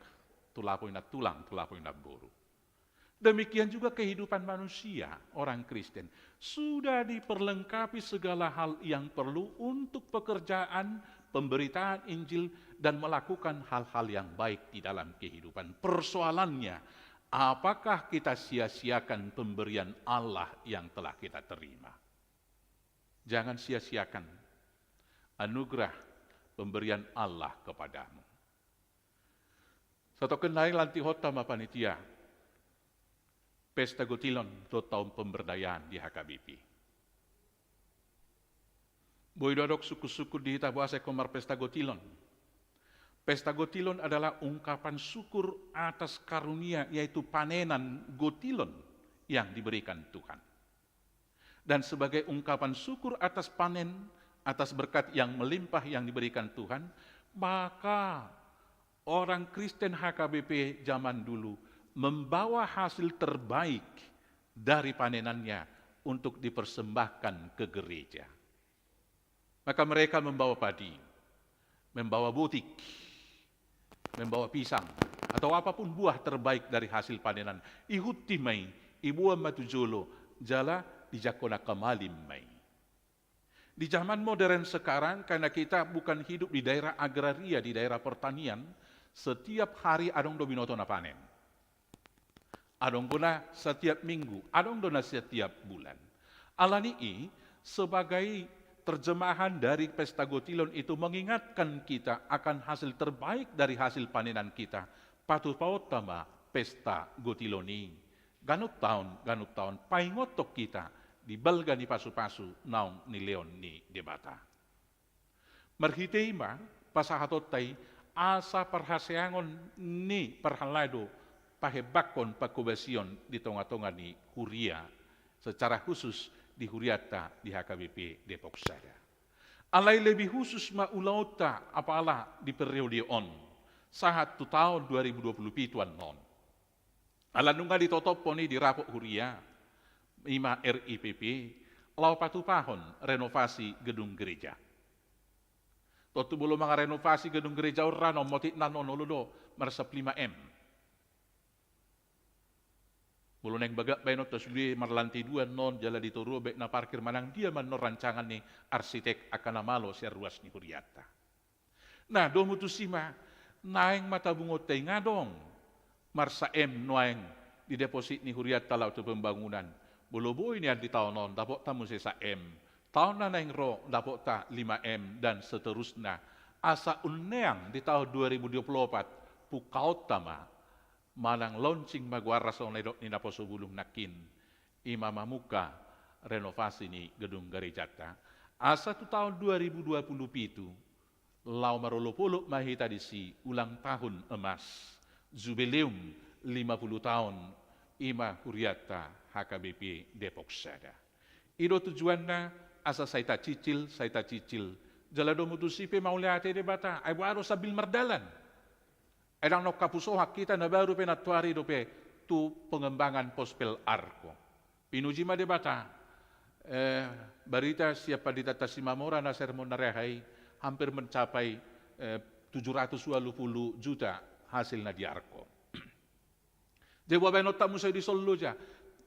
tu lapo inantulang, tu lapo inanboru. Demikian juga kehidupan manusia, orang Kristen. Sudah diperlengkapi segala hal yang perlu untuk pekerjaan pemberitaan Injil dan melakukan hal-hal yang baik di dalam kehidupan. Persoalannya, apakah kita sia-siakan pemberian Allah yang telah kita terima? Jangan sia-siakan anugerah pemberian Allah kepadamu. Satongkin nai, lantihonta ma panitia Pesta Gotilon dohot Taon Pemberdayaan di H K B P. Boi do adong sungkun-sungkun di hita boasa ingkon marpesta gotilon. Pesta gotilon adalah ungkapan syukur atas karunia, yaitu panenan gotilon yang diberikan Tuhan. Dan sebagai ungkapan syukur atas panen, atas berkat yang melimpah yang diberikan Tuhan, maka orang Kristen H K B P zaman dulu membawa hasil terbaik dari panenannya untuk dipersembahkan ke gereja. Maka mereka membawa padi, membawa botik, membawa pisang, atau apapun buah terbaik dari hasil panenan, ihunti ma i, iboan ma tu jolo, jala dijangkon angka malim ma i. Di zaman modern sekarang, karena kita bukan hidup di daerah agraria, di daerah pertanian, setiap hari adong do binoto na panen. Adong do na setiap minggu, adong do na setiap bulan. Alani i, sebagai terjemahan dari Pesta Gotilon itu mengingatkan kita akan hasil terbaik dari hasil panenan kita, patupaonta ma Pesta Gotilon i. Ganup taon, ganup taon, paingothon hita di balga ni pasupasu naung nilehon ni Debata. Marhite i ma, pasahatonta i, asa parhaseangon ni parhalado, pahembangkon pangkobasion di tongatonga ni huria secara khusus di hurianta di H K B P Depok Sada. Alai lebih khusus ma ulaonta apala di periode on, sahat tu taon dua ribu dua puluh pitu annon. Ala nunga ditotophon i di rapot huria, i ma R I P P, laho patupahon renovasi gedung gereja. Tontu molo mangarenovasi gedung gereja on ra, non motikna non olo do, marsap lima M. Molo naeng bagak baenonta sude marlantai dua non jala di toru baen na parkir manang dia ma non rancangan ni arsitek angka na malo sian ruas ni hurianta. Nah, domu tusi ma, naeng ma tabungonta i nga adong. Marsa M nuaeng di deposit ni hurianta laho tu pembangunan. Molo boi nian di taon on, dapotta muse sa M. Taon na naeng ro, dapotta lima M dan seterusna. Asa unneang di taon dua ribu dua puluh opat, pungkaonta ma. Manang launching ma goarna songon na nidok ni naposo bulung nangkin. I ma mamungka renovasi ni gedung gerejanta. Asa tu taon dua ribu dua puluh pitu, laho marolopolop ma hita disi ulang tahun emas, jubileum lima puluh taon, i ma hurianta H K B P Depok Sada. I do tujuanna asa sai tacicil, sai tacicil. Jala domu tusi pe mauliate Debata, ai boha do sambil mardalan. Ai ndang nangkok hapusohan hita na baru pe nantoari dope tu pengembangan Pospel Arko. Pinuji ma Debata, eh, barita sian panditanta Simamora na sermon na ro hita i hampir mencapai, eh, tujuh ratus walu pulu juta hasil na di Arko. Jadi boha baenonta muse dison loja,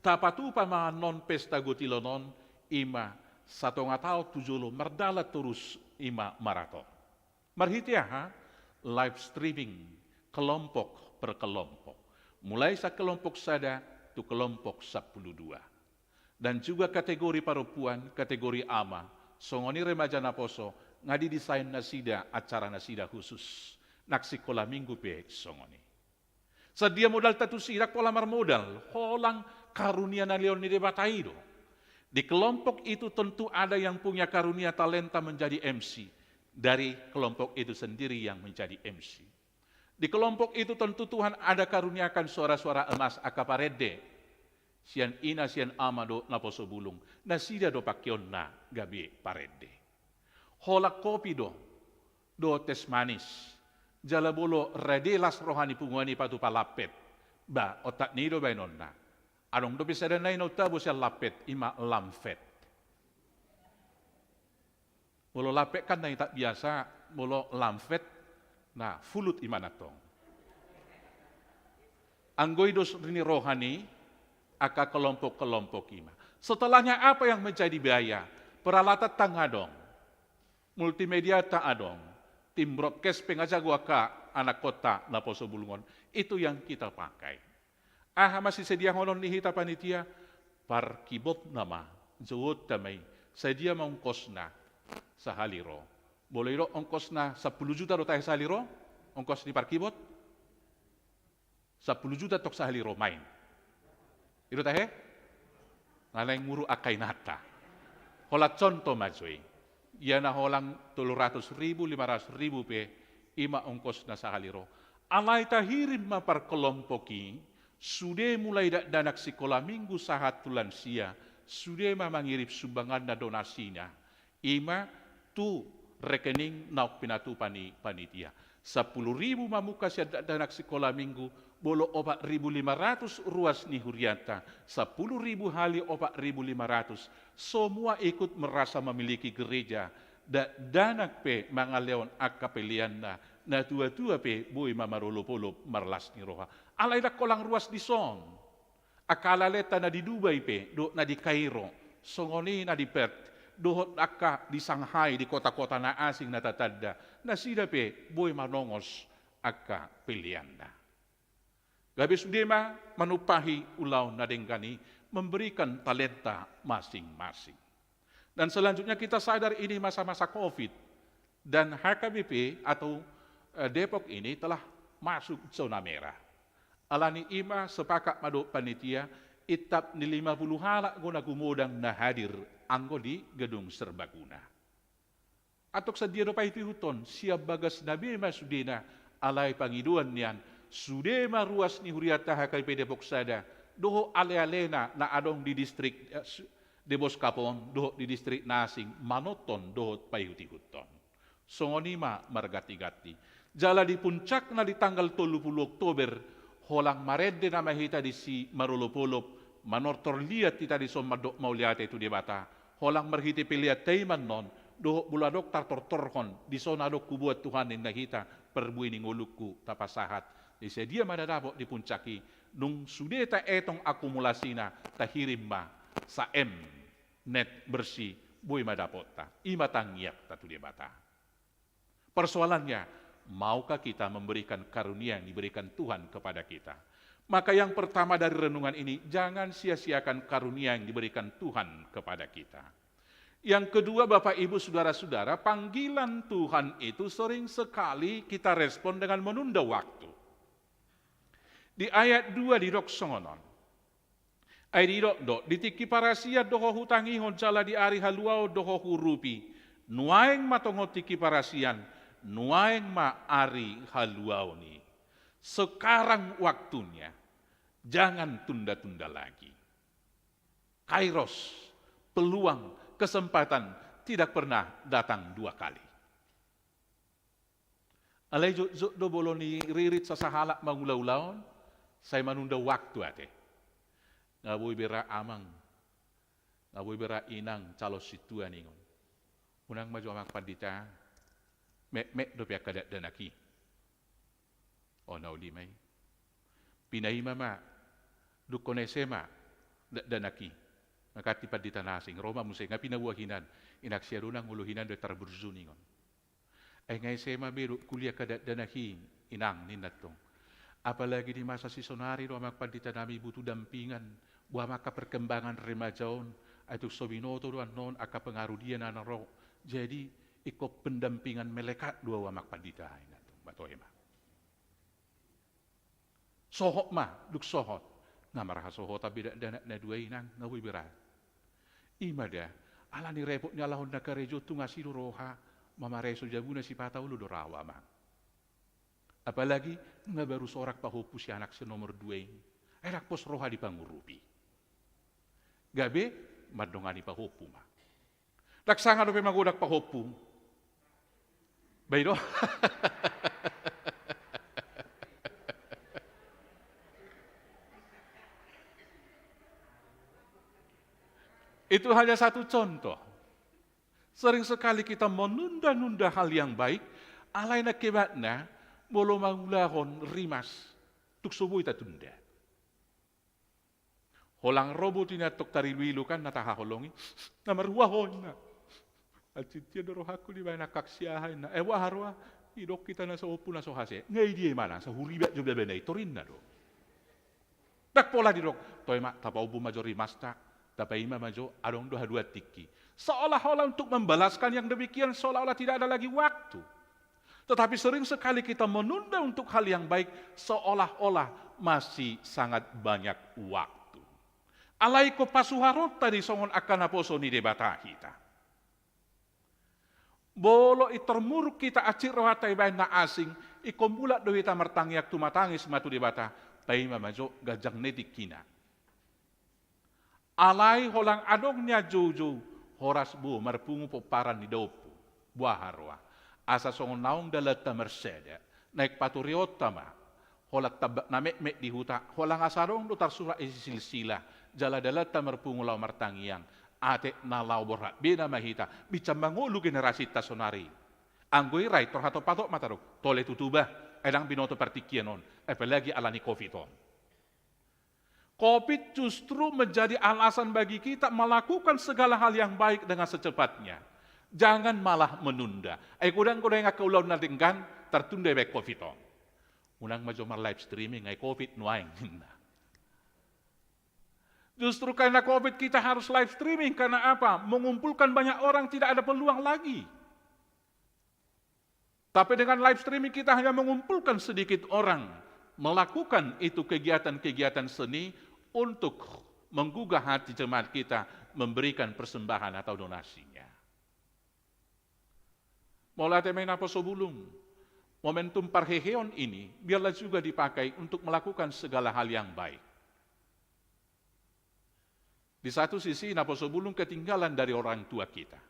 tapatupa ma annon pesta gotilon on, i ma satonga taon tu jolo mardalan torus i ma maraton. Marhite aha? Live streaming, kelompok per kelompok. Mulai sian kelompok sada tu kelompok sampulu dua. Dan juga kategori parompuan, kategori ama, songon i remaja naposo, nga didesain nasida acara nasida khusus. Nang sikola minggu pe songon i. Sadia modalta tusi? Ndang pola marmodal, holan karunia na nilehon ni Debata i do. Di kelompok itu tentu ada yang punya karunia talenta menjadi M C. Dari kelompok itu sendiri yang menjadi M C. Di kelompok itu tentu Tuhan ada karuniakan suara-suara emas angka parende. Sian ina, sian ama dohot naposo bulung. Nasida do pangkeonna gabe parende. Holan kopi do, dohot teh manis. Jala molo rade las roha ni punguan i patupa lampet. Ba, otak ni i do baenonna. Adong dope sada nai na umtabo sian lampet, i ma lampet. Molo lampet kan na i tak biasa, molo lampet, na fulut i ma nantong. Anggo i dos ni roha ni angka kelompok-kelompok i ma. Setelahnya apa yang menjadi biaya? Peralatan ndang adong. Multimedia ndang adong. Tim broadcast pe nga jago angka anakkonta naposo bulung on. Itu yang kita pakai. Aha ma sisediahonon ni hita panitia? Parkibotna ma, jouonta ma i. Sadia ma ongkosna sahali ro? Molo i do ongkosna sampulu juta do tahe sahali ro? Ongkos ni parkibot? Sampulu juta tong sahali ro main. I do tahe? Nga naeng muruk angka inanta. Holan contoh ma jo i. Ia na holan tolu ratus ribu, lima ratus ribu pe, i ma ongkosna sahali ro. Alai tahirim ma parkelompok i, sude mulai dakdanak sikola minggu sahat tu lansia, sude ma mangirim sumbanganna, donasina. I ma tu rekening naung pinatupa ni panitia. Sampulu ribu mamungka sian dakdanak sikola minggu, molo opat ribu lima ratus ruas ni hurianta, sampulu ribu hali opat ribu lima ratus, semua ikut merasa memiliki gereja, dakdanak pe mangalehon angka peleanna, Natuatua pe boi ma marolopolop marlas ni roha. Alai ndang holan ruas dison. Angka alealeta na di Dubai pe dohot na di Kairo, songon i na di Perth, dohot angka di Shanghai, di kotakota na asing na tatanda, nasida pe boi manongos angka peleanna. Gabe sude ma manumpahi ulaon na denggan i, memberikan talenta masing-masing. Dan selanjutnya kita sadar ini masa-masa covid dan H K B P atau, eh, Depok ini telah masuk zona merah. Alani i ma sepakat ma dohot panitia, intap ni lima puluh halak do na gumodang na hadir anggo di Gedung Serbaguna. Antong sadia do paihutihuton, sian bagasna be ma sudena, alai pangidoan nian, sude ma ruas ni hurianta H K B P Depok Sada, dohot alealena na adong di distrik, eh, su-, Deboskap on, dohot di distrik na asing, manonton dohot paihutihuton. Songon i ma margantiganti. Jala di puncakna di tanggal tolu puluh Oktober, holan marende nama hita disi marolopolop, manortor liat hita dison mandok mauliate tu Debata, holan marhite peleanta i ma annon, dohot molo adong tartortorhon, dison adong huboan Tuhan ninna hita, parbue ni ngolungku tapasahat. Jadi sadia ma na dapot di puncak i, nung sude taetong akumulasina, tahirim ma, sa M, net, bersih, boi ma dapotta. I ma tangiangta tu Debata. Persoalannya, maukah kita memberikan karunia yang diberikan Tuhan kepada kita? Maka yang pertama dari renungan ini, jangan sia-siakan karunia yang diberikan Tuhan kepada kita. Yang kedua, Bapak, Ibu, Saudara-saudara, panggilan Tuhan itu sering sekali kita respon dengan menunda waktu. Di ayat dua didok songon on. Ai didok do, di tingki parasian do ho hutangihon jala di ari haluaon do ho huurupi. Nuaeng ma tongon tingki parasian, nuaeng ma ari haluaon i. Sekarang waktunya, jangan tunda-tunda lagi. Kairos, peluang, kesempatan tidak pernah datang dua kali. Alai jotjot do molo niririt sasahalak mangula ulaon, sai manunda waktu ate. Nga boi be ra amang, nga boi be ra inang calon sintua ningon. Unang ma jo amang pandita, metmet dope angka dakdanak i. O na uli ma i. Pinaima ma, dungkon S M A, dakdanak i. Mangkati pandita na asing, ro ma muse, nga pinaboa hinan, inang sia do nang olo hinan do tarburju ningon. Ai nga S M A be dohot kuliah angka dakdanak i, inang ninna tong. Apalagi di masa sisonari do amang pandita nami butuh dampingan, boha ma angka perkembangan remaja on, ai tung so binoto do annon angka pengaruh dia na ro. Jadi, ingkon pendampingan melekat do au amang pandita ninna tong, ba toe ma. Sohot ma, dung sohot. Nga marhasohotan be dakdanak na dua i nang, nga boi be ra. I ma da, alani repot ni alahon na karejo tung asi do roha, mamareso jabuna sipata olo do ra au amang. Apalagi nga baru sorak pahompu si anak si nomor dua i. Ai ndang pos roha dipangurupi. Gabe mandongani pahompu ma. Ndang sanga dope magodang pahompu. Ba i do. Itu hanya satu contoh. Sering sekali kita menunda-nunda hal yang baik, alai na hebatna, molo mangulahon rimas, tung so boi tatunda. Holan ro botima antong tariluilu kan, na tahaholongi, na marhua ho inna. Antintian do rohangku dibaen angkang si aha inna. Eh, boha roha, didok hita na so ompu na so hasea. Nga i dia i manang, sai huribat jo bebena i, torinna do. Ndang pola didok, toe ma, tapahompu ma jo rimasta, tapaima ma jo, adong do haduan tingki. Seolah-olah untuk membalaskan yang demikian, seolah-olah tidak ada lagi waktu. Tetapi sering sekali kita menunda untuk hal yang baik, seolah-olah masih sangat banyak waktu. Alai ingkon pasuharonta di songon angka naposo ni Debata hita. Molo intor muruk hita, hansit rohanta ibaen na asing, ingkon mulak do hita martangiang tumatangis ma tu Debata, paima ma jo ganjang ni tingkina. Alai holan adong nian joujou, horas bo marpungu pomparan ni daompu. Boha roha. Asa songon naung dalanta marsada, naeng paturionta ma. Holan tambak na metmet di huta, holan asa adong do tarsurat i silsilah, jala dalanta marpungu laho martangiang. Atik na laho borhat be nama hita, binsan mangolu generasinta sonari. Anggo i ra i torhato patok ma tadok, tole tutu bah, ai ndang binoto partingkian on, apalagi alani covid on. Covid justru menjadi alasan bagi kita melakukan segala hal yang baik dengan secepatnya. Jangan malah menunda. Ai godang-godang angka ulaon na denggan, tartunda baen covid on. Unang ma jolo mar live streaming, ai covid nuaeng, ninna. Justru karena covid kita harus live streaming, karena apa? Mengumpulkan banyak orang tidak ada peluang lagi. Tapi dengan live streaming kita hanya mengumpulkan sedikit orang melakukan itu kegiatan-kegiatan seni untuk menggugah hati jemaat kita memberikan persembahan atau donasinya. Mauliate ma i naposo bulung, momentum parheheon ini biarlah juga dipakai untuk melakukan segala hal yang baik. Di satu sisi, naposo bulung ketinggalan dari orang tua kita.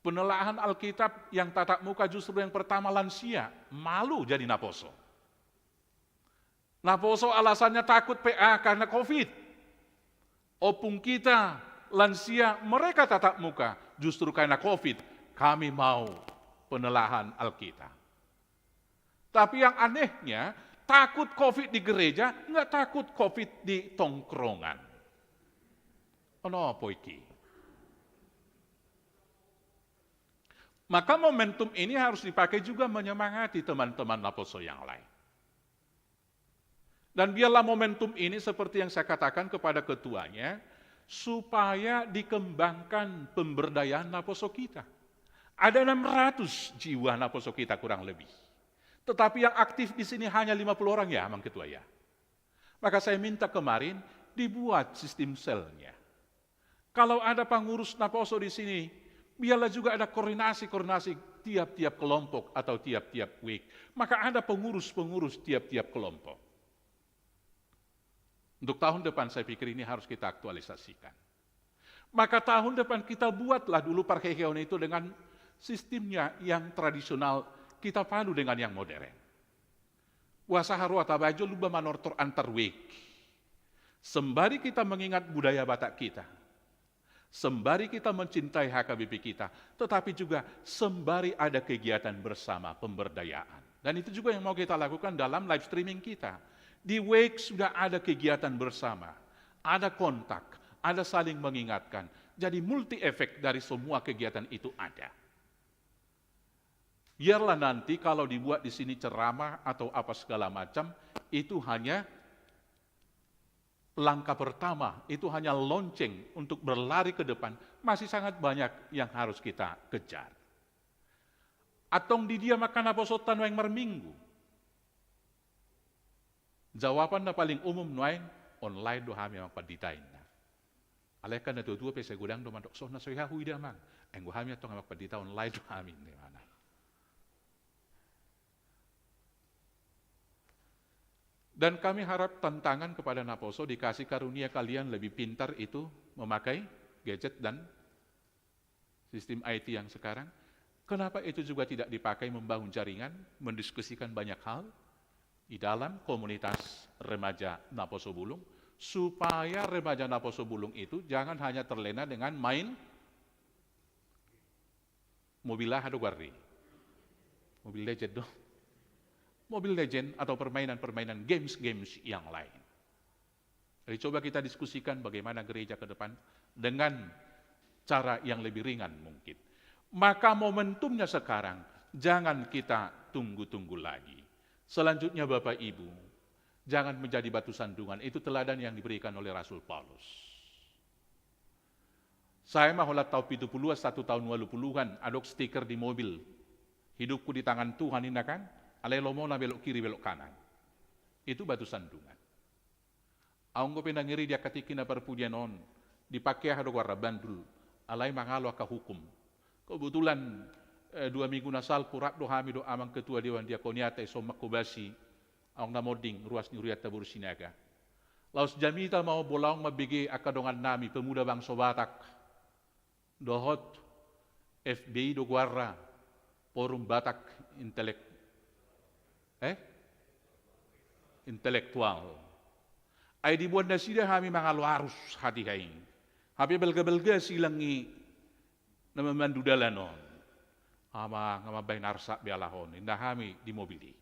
Penelaahan Alkitab yang tatap muka justru yang pertama lansia, malu jadi naposo. Naposo alasannya takut P A karena covid. Ompung kita lansia, mereka tatap muka, justru karena covid, kami mau penelaahan Alkitab. Tapi yang anehnya, takut covid di gereja, nggak takut covid di tongkrongan. Ono apa iki? Maka momentum ini harus dipakai juga menyemangati teman-teman naposo yang lain. Dan biarlah momentum ini, seperti yang saya katakan kepada ketuanya, supaya dikembangkan pemberdayaan naposo kita. Ada enam ratus jiwa naposo kita kurang lebih. Tetapi yang aktif di sini hanya lima puluh orang ya, Amang Ketua ya. Maka saya minta kemarin dibuat sistem selnya. Kalau ada pengurus naposo di sini, biarlah juga ada koordinasi-koordinasi tiap-tiap kelompok atau tiap-tiap week. Maka ada pengurus-pengurus tiap-tiap kelompok. Untuk tahun depan saya pikir ini harus kita aktualisasikan. Maka tahun depan kita buatlah dulu parheheon itu dengan sistemnya yang tradisional, kita padu dengan yang modern. Boasa haroa tabaen jolo lumba manortor antar week. Sembari kita mengingat budaya Batak kita, sembari kita mencintai H K B P kita, tetapi juga sembari ada kegiatan bersama pemberdayaan. Dan itu juga yang mau kita lakukan dalam live streaming kita. Di week sudah ada kegiatan bersama, ada kontak, ada saling mengingatkan. Jadi multi efek dari semua kegiatan itu ada. Biarlah nanti kalau dibuat di sini ceramah atau apa segala macam, itu hanya langkah pertama, itu hanya lonceng untuk berlari ke depan. Masih sangat banyak yang harus kita kejar. Antong di dia ma angka naposonta nuaeng marminggu? Jawaban na paling umum nuaeng, online do hami, Amang Pandita, ninna. Alai angka na tua-tua pe sai godang do mandok, songon na so i huida, Amang. Anggo hami antong, Amang Pandita, online do hami, ninna. Dan kami harap tantangan kepada naposo, dikasih karunia kalian lebih pintar itu memakai gadget dan sistem I T yang sekarang. Kenapa itu juga tidak dipakai membangun jaringan, mendiskusikan banyak hal di dalam komunitas remaja Naposo Bulung, supaya remaja Naposo Bulung itu jangan hanya terlena dengan main Mobile aha do goarna? Mobile Legend do. Mobile Legend atau permainan-permainan, games-games yang lain. Jadi coba kita diskusikan bagaimana gereja ke depan dengan cara yang lebih ringan mungkin. Maka momentumnya sekarang, jangan kita tunggu-tunggu lagi. Selanjutnya Bapak Ibu, jangan menjadi batu sandungan. Itu teladan yang diberikan oleh Rasul Paulus. Sae ma holan taon pitu puluhan, satu taon ualu puluhan, adong stiker di mobil. Hidupku di tangan Tuhan, ninna kan? Alai lomona belok kiri, belok kanan. Itu batu sandungan. Adong dope na ngeri di angka tingki na parpudian on, dipake aha do goarna, bandul. Alai mangalo angka hukum. Kebetulan, eh, dua minggu na salpu rap do hami dohot amang ketua dewan diakoniata i, dison manghobasi adong na monding ruas ni hurianta boru Sinaga. Laos jamita ma on, molo adong mambege angka dongannami pemuda bangso Batak dohot F B I do goarna, Forum Batak Intelek-, eh? Intelektual. Ai diboan nasida hami mangalo arus hatiha i. Hape balga-balga silang ni na mamandu dalan on. Amang, amang bahen arsak be alahon, inna hami di mobil i.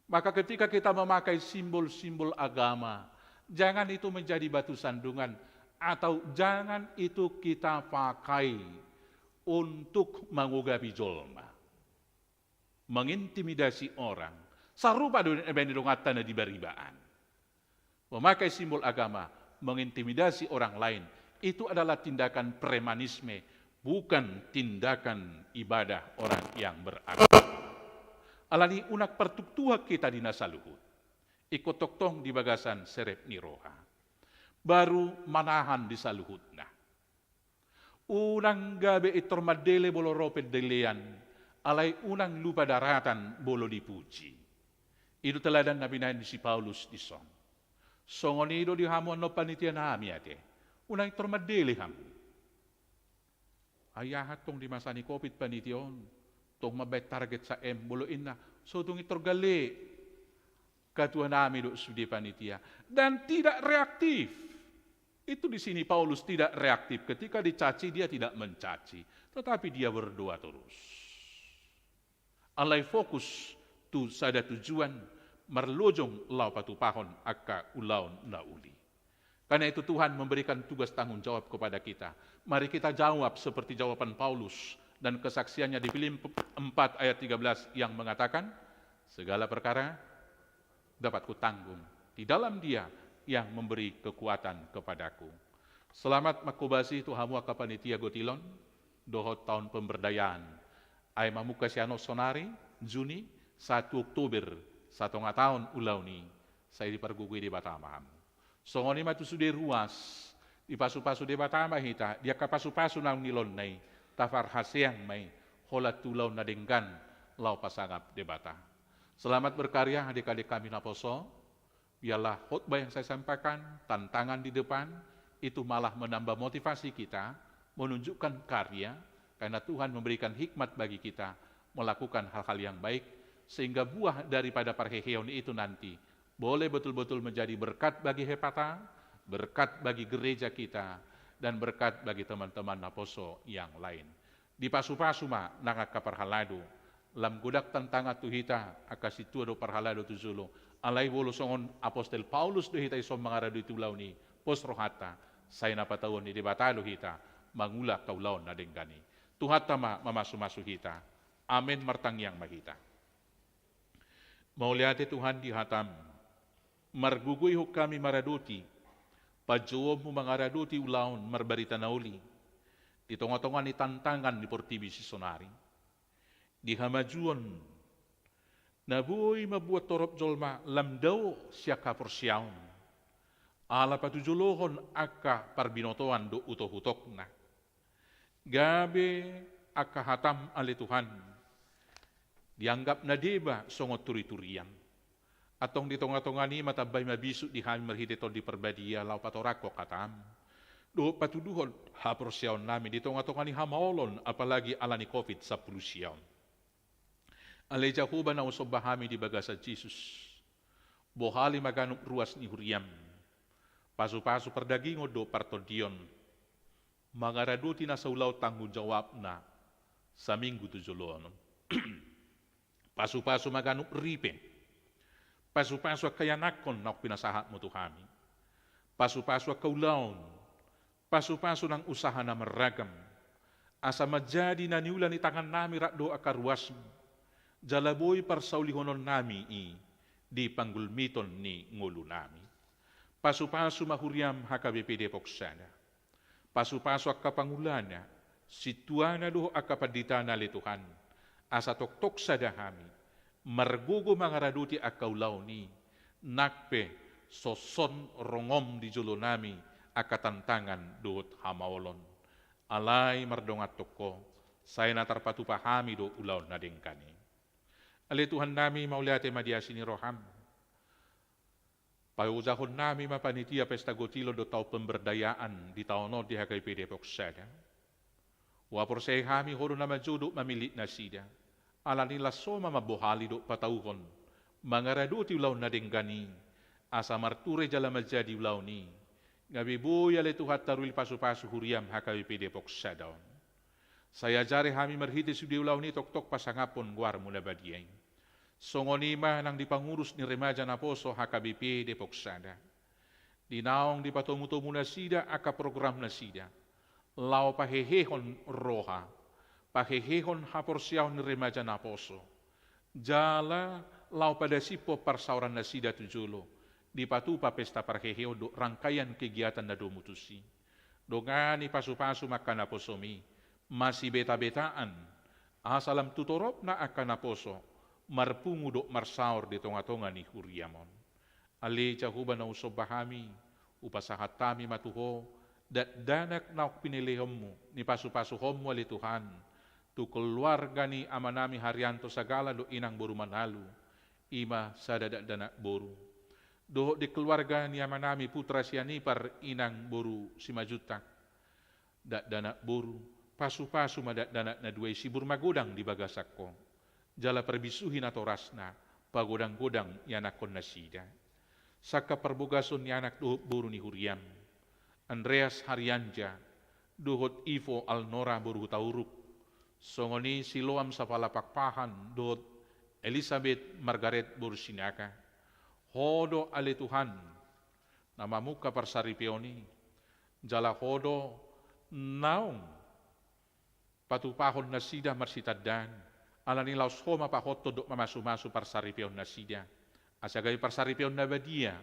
Maka ketika kita memakai simbol-simbol agama, jangan itu menjadi batu sandungan, atau jangan itu kita pakai untuk mangugapi jolma, mengintimidasi orang. Sarupa do na baen ni donganta na di Baribaan. Memakai simbol agama, mengintimidasi orang lain, itu adalah tindakan premanisme, bukan tindakan ibadah orang yang beragama. Alani unang partuktuhon hita di na saluhut. Ingkon tongtong di bagasan serep ni roha. Baru manahan di saluhutna. Unang gabe pintor mandele molo ro pendelean, alai unang lupa daratan molo dipuji. I do teladan na binahen ni si Paulus dison. Songon i do di hamu annon panitia nami ate. Unang pintor mandele hamu. Ai aha tong di masa ni covid panitia on, tong mambahen target sa M, molo inna, so tung pintor gale. Ketua nami dohot sude panitia. Dan tidak reaktif. Itu di sini Paulus tidak reaktif. Ketika dicaci, dia tidak mencaci. Tetapi dia berdoa terus. Alai fokus tu sada tujuan, marlojong laho patupahon angka ulaon na uli. Karena itu Tuhan memberikan tugas tanggung jawab kepada kita. Mari kita jawab seperti jawaban Paulus dan kesaksiannya di Filipi empat ayat tiga belas yang mengatakan, segala perkara dapat kutanggung di dalam Dia yang memberi kekuatan kepadaku. Selamat manghobasi tu hamu angka panitia gotilon dohot taon pemberdayaan. Ai mamungka sian on sonari, Juni, satu Oktober, satonga taon ulaon i, sai dipargogoi Debata ma hamu. Songon i ma tu sude ruas, dipasupasu Debata ma hita, di angka pasupasu naung nilonna i, taparhaseang ma i, holan tu ulaon na denggan, laho pasangap Debata. Selamat berkarya, adik-adik kami naposo. Biarlah khotbah yang saya sampaikan, tantangan di depan, itu malah menambah motivasi kita, menunjukkan karya, karena Tuhan memberikan hikmat bagi kita melakukan hal-hal yang baik, sehingga buah daripada parheheon itu nanti boleh betul-betul menjadi berkat bagi Hepata, berkat bagi gereja kita, dan berkat bagi teman-teman naposo yang lain. Dipasupasu ma nang angka parhalado, lam godang tantangan tu hita, angka sintua dohot parhalado tu jolo, alai molo songon apostel Paulus do hita dison mangaradoti ulaon i, pos rohanta, sai na patauon ni Debata do hita, mangula angka ulaon na denggan i. Tuhanta ma mamasumasu hita. Amen, martangiang ma hita. Mauliate Tuhan di hataM, margogoihon hami mangaradoti panjouonMu mangaradoti ulaon marbarita na uli, di tongatonga ni tantangan ni portibi sisonari. Di hamajuon, na boi mambuat torop jolma lam dao sian haporseaon, ala patujolohon angka parbinotoan dohot utokutokna. Gabe angka hataM ale Tuhan, dianggap na deba songon turiturian. Antong di tongatonga ni i ma tambai ma bisuk di hami marhite Tondi Parbadia laho patorangkon hataM, dohot patuduhon haporseaonnami di tongatonga ni hamaolon, apalagi ala ni covid sampulu sia on. Ale Jahowa na husomba hami di bagasan Jesus, bohali ma ganup ruas ni huriaM, pasupasu pardagingon dohot partondion, mangaradoti na saulaon tanggung jawabna saminggu tu jolo on. Pasupasu ma ganup ripe, pasupasu angka ianakhon naung pinasahatMu tu hami, pasupasu angka ulaon, pasupasu nang usaha na marragam, asa manjadi na niula ni tangannami rap dohot angka ruasMu, jala boi parsaulihononnami i di panggulmiton ni ngolunami. Pasupasu ma huriaM H K B P Depok sada. Pasupasu angka pangulana, sintuana dohot angka panditana ale Tuhan, asa tongtong sada hami, margogo mangaradoti angka ulaon i, nang pe songon rongoM di jolonami angka tantangan dohot hamaolon. Alai mardongan tongko, sai na tarpatupa hami do ulaon na denggan i. Ale Tuhannami, mauliate ma di asi ni rohaM. Paojahonnami ma panitia pesta gotilon dohot taon pemberdayaan di taon on di H K B P Depok sada. Huhaporseai hami Ho do na manjou dohot mamillit nasida. Alani las Ho ma mambohali dohot patauhon mangaradoti ulaon na denggan i, asa marture jala manjadi ulaon i, gabe boi ale Tuhan taruhil pasupasu huriaM H K B P Depok sada on. Sai ajari hami marhite sude ulaon i tongtong pasangaphon goarmu na badia i. Songon i ma nang di pangurus ni remaja naposo H K B P Depok Sada. Di naung dipatomutomu nasida angka program nasida, laho pahehehon roha, pahehehon haporseaon ni remaja naposo, jala laho padasiphon parsaoran nasida tu jolo, dipatupa pesta parheheon dohot rangkaian kegiatan na domu tusi. Dongani pasupasu ma angka naposomi, masibetabetaan, asa lam tu toropna angka naposo, marpungu dohot marsaor di tongatonga ni huriam on. Ale Jahowa na husomba hami, hupasahat hami ma tu Ho, dakdanak naung pinelehonmu, nipasupasuhonmu ale Tuhan, tu keluarga ni amanami Haryanto Sagala dohot inang boru Manalu, i ma sada dakdanak boru. Dohot di keluarga ni amanami Putra Sianipar inang boru Simanjuntak. Dakdanak boru, pasupasu ma dakdanak na dua i, sibur magodang di bagasan Ho. Jala parbisuhi natorasna, pagodanggodang ianakhon nasida. Sangkap parbogason ni anak dohot boru ni huriam, Andreas Harianja, dohot Ivo Alnora boru Hutauruk, songon i Siloam Sapala Pakpahan dohot Elisabet Margaret boru Sinaga. Ho do ale Tuhan, na mamungka parsaripeon i, jala Ho do naung patupahon nasida marsitandaan, alani laos Ho ma pahothon dohot mamasumasu parsaripeon nasida. Asa gabe parsaripeon na badia,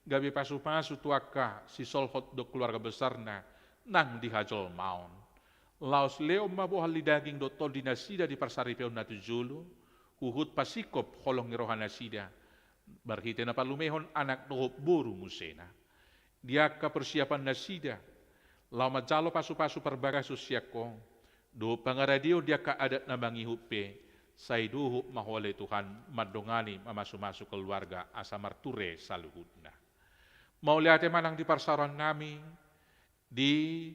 gabe pasupasu tu angka sisolhot dohot keluarga besarna nang di hajolmaon. Laos lehon ma bohal ni daging dohot tondi nasida di parsaripeon na tu jolo, huhut pasingkop holong ni roha nasida, marhite na palumehon anak dohot boru musena. Di angka persiapan nasida, laho manjalo pasupasu parbagason sian Ho, dohot pangaradeon di angka adat na mangihut pe, sai dohot ma Ho ale Tuhan mandongani mamasumasu keluarga asa marture saluhutna. Mauliate ma nang di parsaorannami, di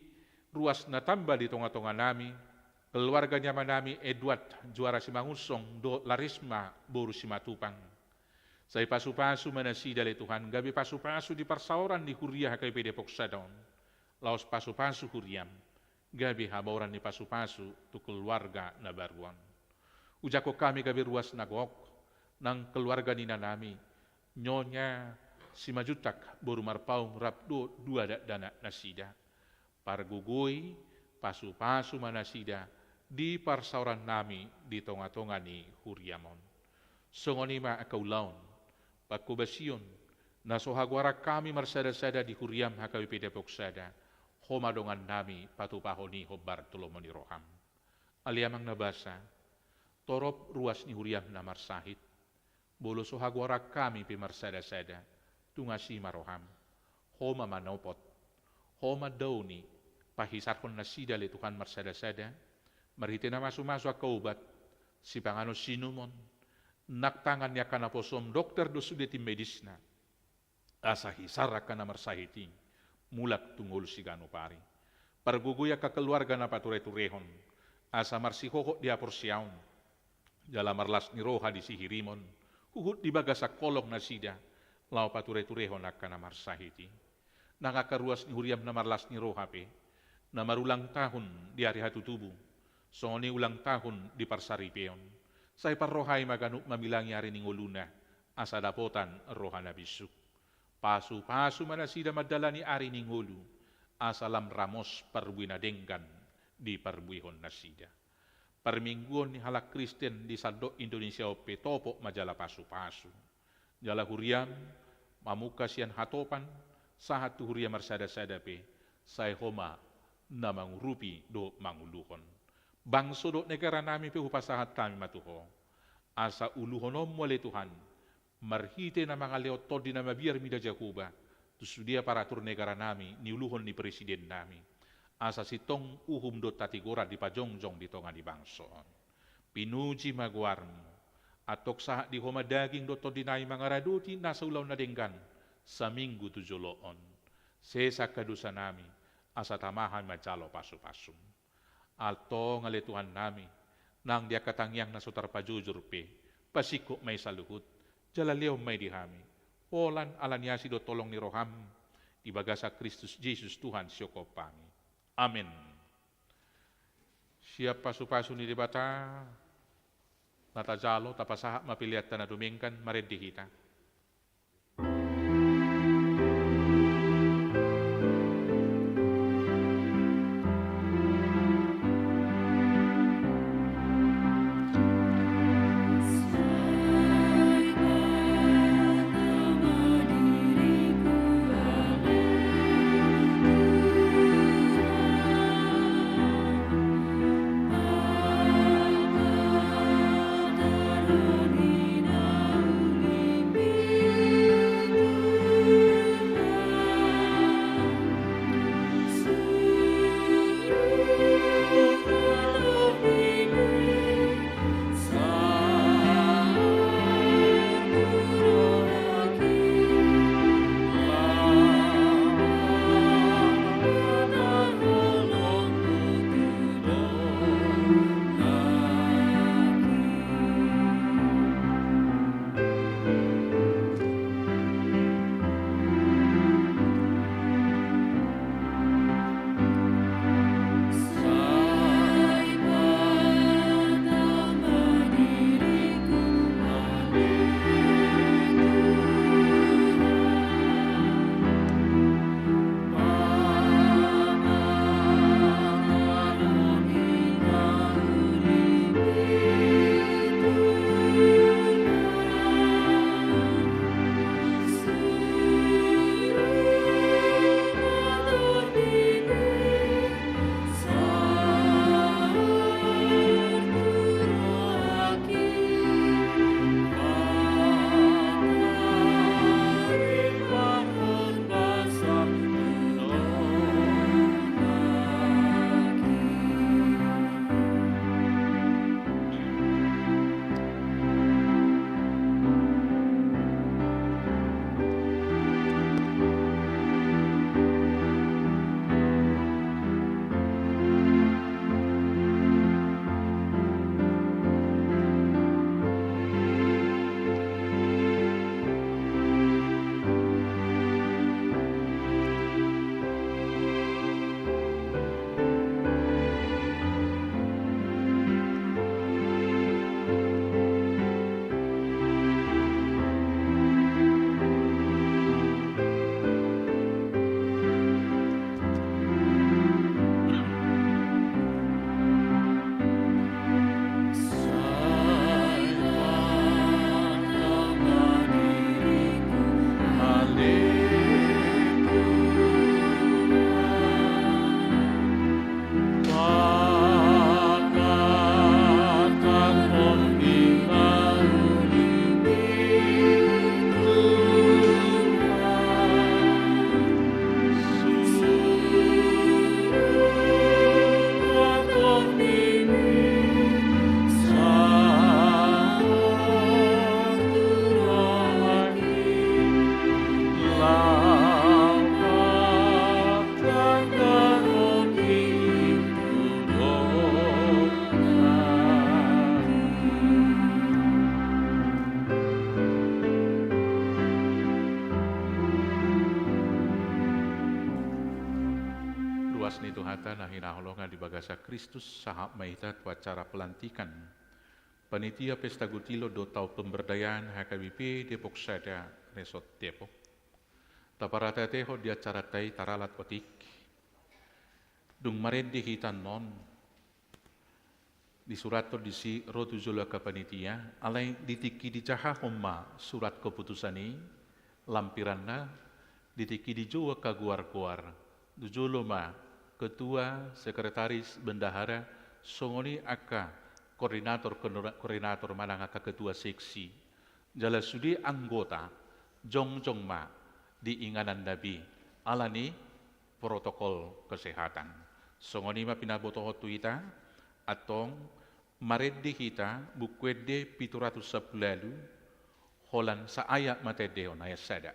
ruas na tamba di tongatonganami, keluarga ni amanami Edward Juara Simangunsong dohot Larisma boru Simatupang. Sai pasupasu ma nasida ale Tuhan, gabe pasupasu di parsaoran ni huria H K B P Depok Sada on. Laos pasupasu huriam, gabe hamoran ni pasupasu tu keluarga na baru on. Ujangkon hami gabe ruas na gok, nang keluarga ni inanami, Nyonya Simanjuntak boru Marpaung rap dohot dua dakdanak nasida. Pargogoi, pasupasu ma nasida di parsaorannami di tongatonga ni huriam on. Songon i ma angka ulaon, panghobasion, na so hagoaran hami marsadasada di huriam H K B P Depok Sada, Ho ma dongannami patupahon i hombar tu lomo ni roham. Ale Amang na basa, torop ruas ni huriam na marsahit, molo so hagoaran hami pe marsadasada, tung asi ma roham. Ho ma manopot, Ho mandaoni, pahisarhon nasida ale Tuhan marsadasada, marhite na masumasu angka obat, sipanganon sinumon, nang tangan ni angka naposom, dokter dohot sude tim medisna. Asa hisar angka na marsahit i, mulak tu ngolu siganup ari. Pargogoi angka keluarga na patureturehon, asa marsihohot di haporseaon, jala marlas ni roha di sihirimon, huhut di bagasan holong nasida, laho patureturehon angka na marsahit i. Nang angka ruas ni huriam na marlas ni roha pe, na marulang tahun di ari hatutubu, songon i ulang tahun di parsaripeon. Sai parrohai ma ganup mamilangi ari ni ngoluna, asa dapotan roha na bisuk. Pasupasu ma nasida mandalani ari ni ngolu, asa lam ramos parbue na denggan diparbuehon nasida. Parmingguon ni halak Kristen di sandok Indonesia on pe topot ma jala pasupasu. Jala huriam, mamungka sian hatopan, sahat tu huria marsadasada pe, sai Ho ma na mangurupi dohot manguluhon. Bangso dohot negaranami pe hupasahat hami ma tu Ho. Asa uluhononmu ale Tuhan, marhite na mangalehon tondi na mabiar mida Jahowa, tu sude aparatur negaranami, niuluhon ni presidennami. Asa sintong uhum dohot hatigoran dipajongjong di tonga ni bangso on. Pinuji ma goarmu, antong sahat di Ho ma daging dohot tondinami mangaradoti nasa ulaon na denggan, saminggu tu jolo on. Sesa angka dosanami, asa tama hami manjalo pasupasum. Antong ale Tuhannami, nang di angka tangiang na so tarpajojor pe, pasingkop ma i saluhut, jala lehon ma i di hami, holan ala ni asi dohot holong ni roham, di bagasan Kristus Jesus Tuhan sihophopami. Amen. Sian pasupasu ni Debata na tajalo, tapasahat ma peleanta na dumenggan, marende hita. Luas ni Tuhanta na hinaholongan di bagasan Kristus, sahat ma hita tu acara pelantikan Panitia Pesta Gotilo dohot Taon Pemberdayaan H K B P Depok Sada, Resort Depok. Taparate-atehon di acaranta i, taralat otik. Dung marende hita annon, disurathon disi ro tu jolo angka panitia, alai di tingki dijahahon ma surat keputusan i, lam piranna, di tingki dijou angka goar-goar. Tu jolo ma ketua, sekretaris, bendahara, songon i angka koordinator, koordinator manang angka ketua seksi. Jala sude anggota, jongjong ma di ingananna be, ala ni protokol kesehatan. Songon i ma pinabotohon tu hita, antong marende hita, Buku Ende pitu ratus sampulu ualu, holan saayat ma taendehon, ayat sada.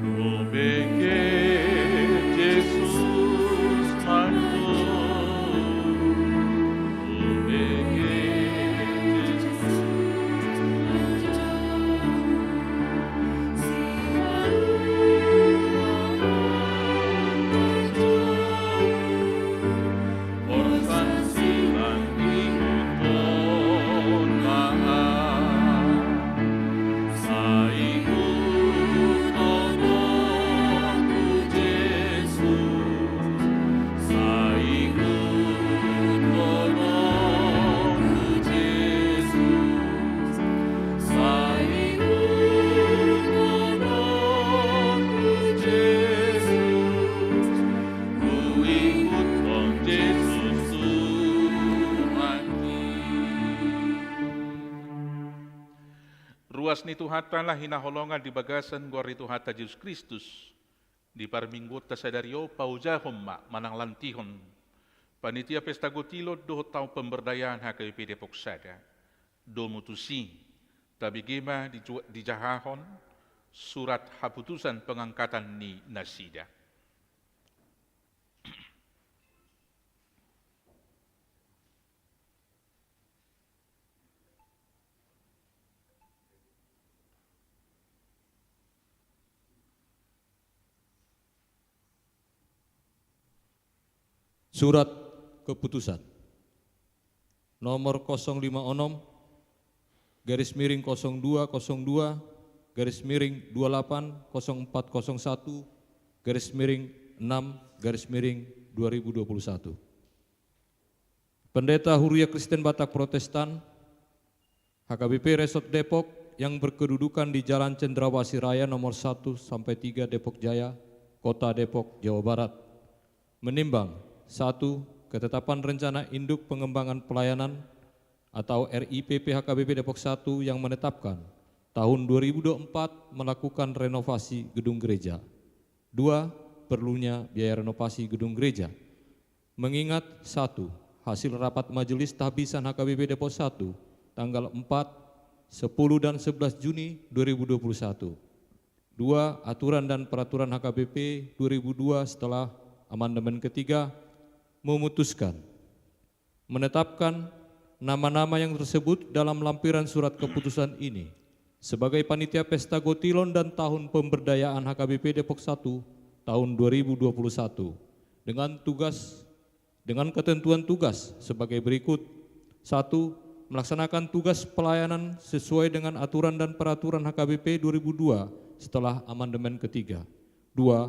Dumengke Jesus manjou Las ni Tuhanta na hinaholongan di bagasan goar ni Tuhanta Jesus Kristus, di parmingguonta sadari on paojahon ma manang lantihon panitia pesta gotilon dohot tahun pemberdayaan H K B P Depok Sada. Domu tusi, tabege ma dijahahon surat haputusan pengangkatan ni nasida. Surat keputusan nomor kosong lima onom garis miring kosong dua kosong dua garis miring dua lapan kosong empat kosong satu garis miring enam garis miring dua ribu dua puluh satu. Pendeta Huria Kristen Batak Protestan, H K B P Resort Depok yang berkedudukan di Jalan Cendrawasih Raya nomor satu sampai tiga Depok Jaya, Kota Depok, Jawa Barat. Menimbang, satu, ketetapan rencana induk pengembangan pelayanan atau R I P P H K B P Depok satu yang menetapkan tahun dua ribu dua puluh empat melakukan renovasi gedung gereja. Dua, perlunya biaya renovasi gedung gereja. Mengingat, satu, hasil rapat Majelis Tahbisan H K B P Depok satu tanggal empat, sepuluh, dan sebelas Juni dua ribu dua puluh satu. Dua, aturan dan peraturan H K B P dua ribu dua setelah amandemen ketiga memutuskan menetapkan nama-nama yang tersebut dalam lampiran surat keputusan ini sebagai panitia pesta gotilon dan tahun pemberdayaan H K B P Depok satu tahun dua ribu dua puluh satu dengan tugas, dengan ketentuan tugas sebagai berikut. Satu, melaksanakan tugas pelayanan sesuai dengan aturan dan peraturan H K B P dua ribu dua setelah amandemen ketiga. Dua,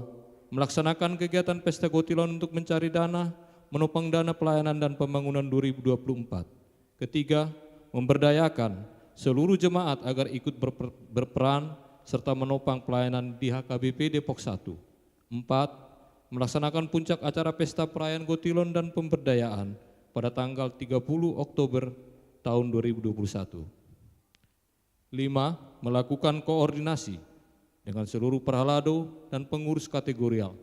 melaksanakan kegiatan pesta gotilon untuk mencari dana, menopang dana pelayanan dan pembangunan dua ribu dua puluh empat. Ketiga, memberdayakan seluruh jemaat agar ikut berper-, berperan serta menopang pelayanan di H K B P Depok satu. Empat, melaksanakan puncak acara pesta perayaan gotilon dan pemberdayaan pada tanggal tiga puluh Oktober tahun dua ribu dua puluh satu. Lima, melakukan koordinasi dengan seluruh parhalado dan pengurus kategorial,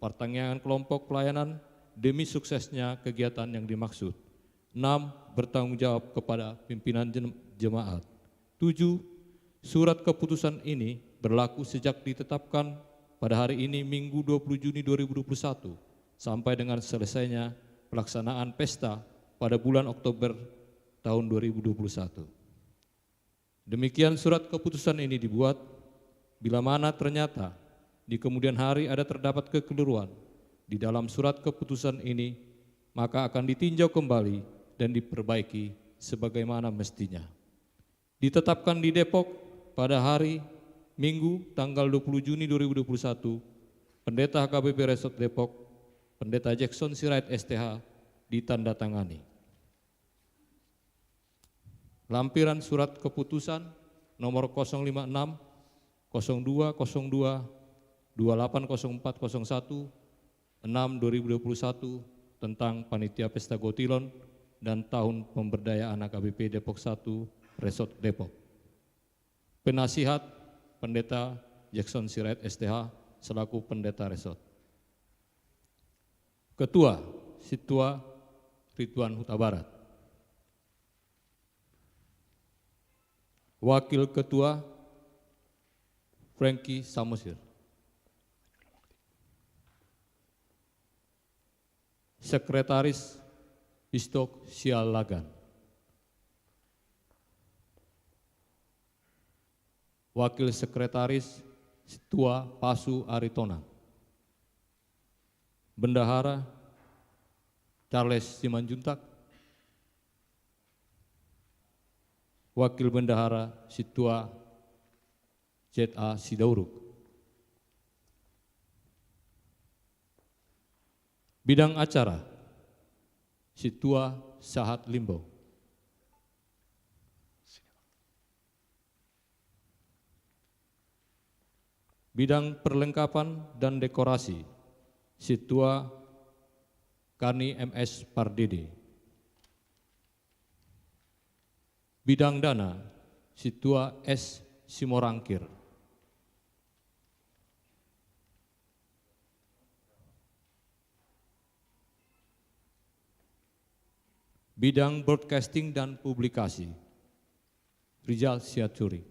partangiangan kelompok pelayanan demi suksesnya kegiatan yang dimaksud. Enam, bertanggung jawab kepada pimpinan jem-, jemaat. Tujuh, surat keputusan ini berlaku sejak ditetapkan pada hari ini, Minggu dua puluh Juni dua ribu dua puluh satu, sampai dengan selesainya pelaksanaan pesta pada bulan Oktober tahun dua ribu dua puluh satu. Demikian surat keputusan ini dibuat. Bila mana ternyata di kemudian hari ada terdapat kekeliruan di dalam surat keputusan ini, maka akan ditinjau kembali dan diperbaiki sebagaimana mestinya. Ditetapkan di Depok pada hari Minggu tanggal dua puluh Juni dua ribu dua puluh satu, Pendeta H K B P Resort Depok, Pendeta Jackson Sirait S T H, ditandatangani. Lampiran surat keputusan nomor kosong lima enam, kosong dua kosong dua, dua lapan kosong empat kosong satu, enam dua ribu dua puluh satu, tentang Panitia Pesta Gotilon dan Tahun Pemberdayaan H K B P Depok satu, Resort Depok. Penasihat, Pendeta Jackson Sirait S T H, selaku Pendeta Resort. Ketua, Sintua Ridwan Hutabarat. Wakil Ketua, Frankie Samosir. Sekretaris, Istok Sialagan. Wakil Sekretaris, Sintua Pasu Aritonang. Bendahara, Charles Simanjuntak. Wakil Bendahara, Sintua Z A Sidauruk. Bidang acara, Sintua Sahat Limbong. Bidang perlengkapan dan dekorasi, Sintua Kani M S Pardede. Bidang dana, Sintua S Simorangkir. Bidang broadcasting dan publikasi, Rizal Siaturi.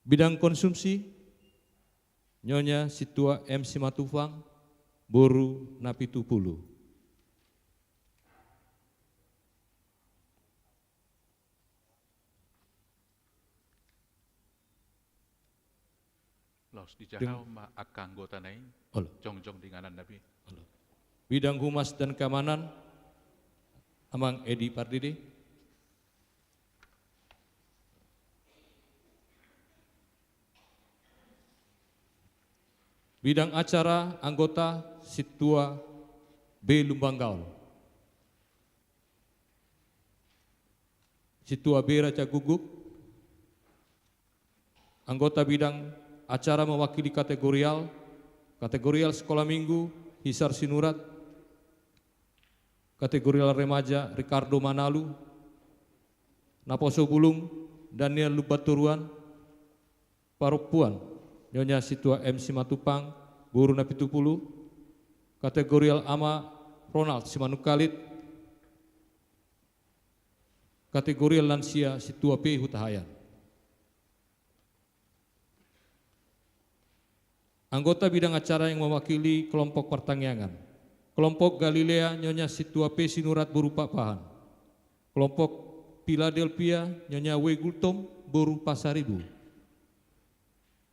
Bidang konsumsi, Nyonya Sintua M. Simatupang, boru Napitupulu. Laos dijaha ma angka anggota na i. Olo. Jongjong di inganan na be. Olo. Bidang Humas dan Keamanan, Amang Edi Pardede. Bidang acara, anggota Sintua B. Lumban Gaol. Sintua B. Raja Guguk. Anggota bidang acara mewakili kategorial, kategorial sekolah minggu, Hisar Sinurat, kategorial remaja, Ricardo Manalu, naposo bulung, Daniel Lumbantoruan, parompuan, Nyonya Sintua M. Simatupang, boru Napitupulu, kategorial ama, Ronald Simanungkalit, kategorial lansia, Sintua P. Hutahaean. Anggota bidang acara yang mewakili kelompok partangiangan. Kelompok Galilea, Nyonya Sintua P. Sinurat, boru Pakpahan. Kelompok Philadelphia, Nyonya W. Gultom, boru Pasaribu.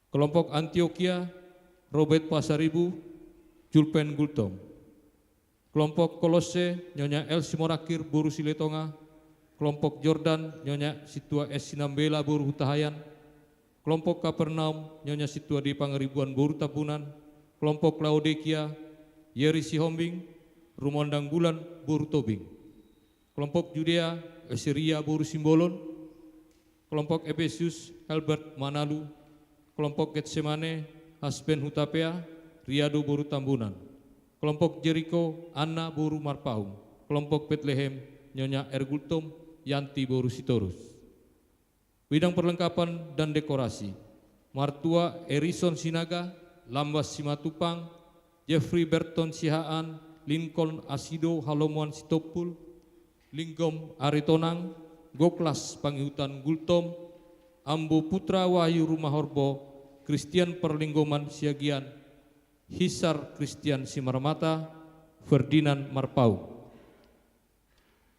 Kelompok Antiokia, Robert Pasaribu, Julpen Gultom. Kelompok Kolosse, Nyonya L. Simorangkir, boru Siletonga. Kelompok Jordan, Nyonya Sintua S. Sinambela, boru Hutahaean. Kelompok Kapernaum, Nyonya Sintua D. Pangaribuan, boru Tambunan. Kelompok Laodikia, Yeri Sihombing, Rumondang Bulan, boru Tobing. Kelompok Judea, Asiria, boru Simbolon. Kelompok Efesus, Albert Manalu. Kelompok Getsemane, Hasben Hutapea, Riado, boru Tambunan. Kelompok Jeriko, Anna, boru Marpaung. Kelompok Betlehem, Nyonya R. Gultom, Yanti, boru Sitorus. Bidang perlengkapan dan dekorasi. Martua Erison Sinaga, Lambas Simatupang, Jeffrey Berton Siahaan, Lincoln Asido Halomoan Sitompul, Linggom Aritonang, Goklas Pangihutan Gultom, Ambo Putra Wahyu Rumahorbo, Christian Parlinggoman Siagian, Hisar Christian Simarmata, Ferdinand Marpaung.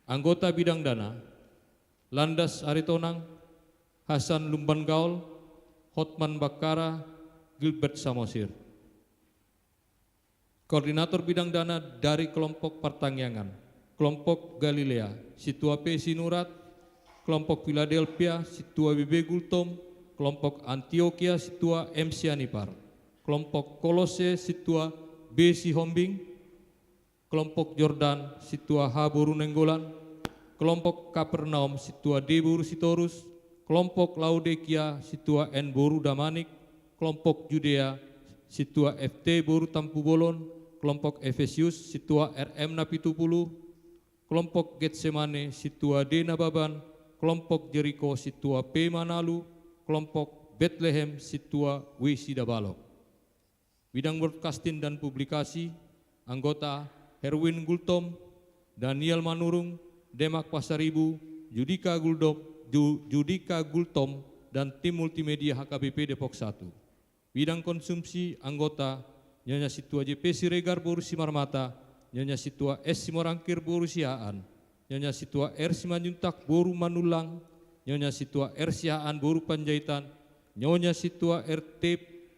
Anggota bidang dana, Landas Aritonang, Hasan Lumban Gaol, Hotman Bakkara, Gilbert Samosir. Koordinator bidang dana dari kelompok partangiangan, kelompok Galilea, Sintua P. Sinurat, kelompok Philadelphia, Sintua B B Gultom, kelompok Antiokia, Sintua M. Sianipar, kelompok Kolosse, Sintua B. Sihombing, kelompok Jordan, Sintua H. boru Nainggolan, kelompok Kapernaum, Sintua D. boru Sitorus, kelompok Laodikia, Sintua N. boru Damanik, kelompok Judea, Sintua F. T. boru Tampubolon, kelompok Efesus, Sintua R. M. Napitupulu, kelompok Getsemane, Sintua D. Nababan, kelompok Jeriko, Sintua P. Manalu, kelompok Betlehem, Sintua W. Sidabalok. Bidang broadcasting dan publikasi, anggota Herwin Gultom, Daniel Manurung, Demak Pasaribu, Judika Gultom, Ju-, Judika Gultom, dan tim multimedia H K B P Depok satu. Bidang konsumsi, anggota Nyonya Sintua J P Siregar, boru Simarmata, Nyonya Sintua S. Simorangkir, boru Siahaan, Nyonya Sintua R. Simanjuntak, boru Manullang, Nyonya Sintua R. Siahaan, boru Panjaitan, Nyonya Sintua R. T.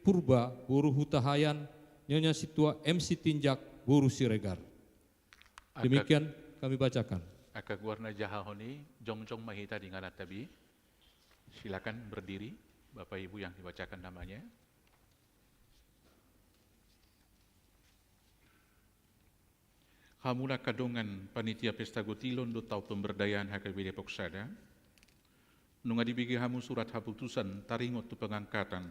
Purba, boru Hutahaean, Nyonya Sintua M. Sitinjak, boru Siregar. Angka, demikian kami bacakan. Angka goar na jahahon i, jongjong ma hita di ingananta be. Silakan berdiri, Bapak Ibu yang dibacakan namanya. Hamu na angka dongan panitia pesta gotilon dohot tau pemberdayaan H K B P Depok sada. Nunga dibege hamu surat haputusan taringot tu pengangkatan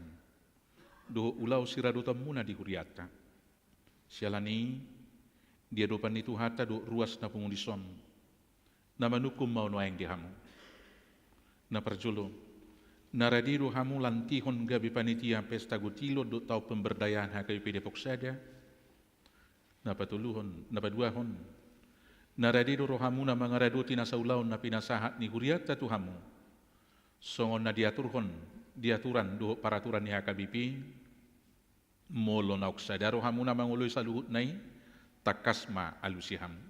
dohot ulaon siradotanmuna di hurianta. Siala ni i, di adopan ni Tuhanta dohot ruas na pungu dison, na manungkun ma nuaeng di hamu. Na parjolo, na rade do hamu lantihon gabe panitia pesta gotilon dohot taon pemberdayaan H K B P Depok Sada. Na patoluhon, na paduahon, na rade do rohamuna mangaradoti nasa ulaon na pinasahat ni hurianta tu hamu, songon na diaturhon di aturan dohot paraturan ni H K B P. Molo naung sada rohamuna mangoloi saluhutna i, tangkas ma alusi hamu.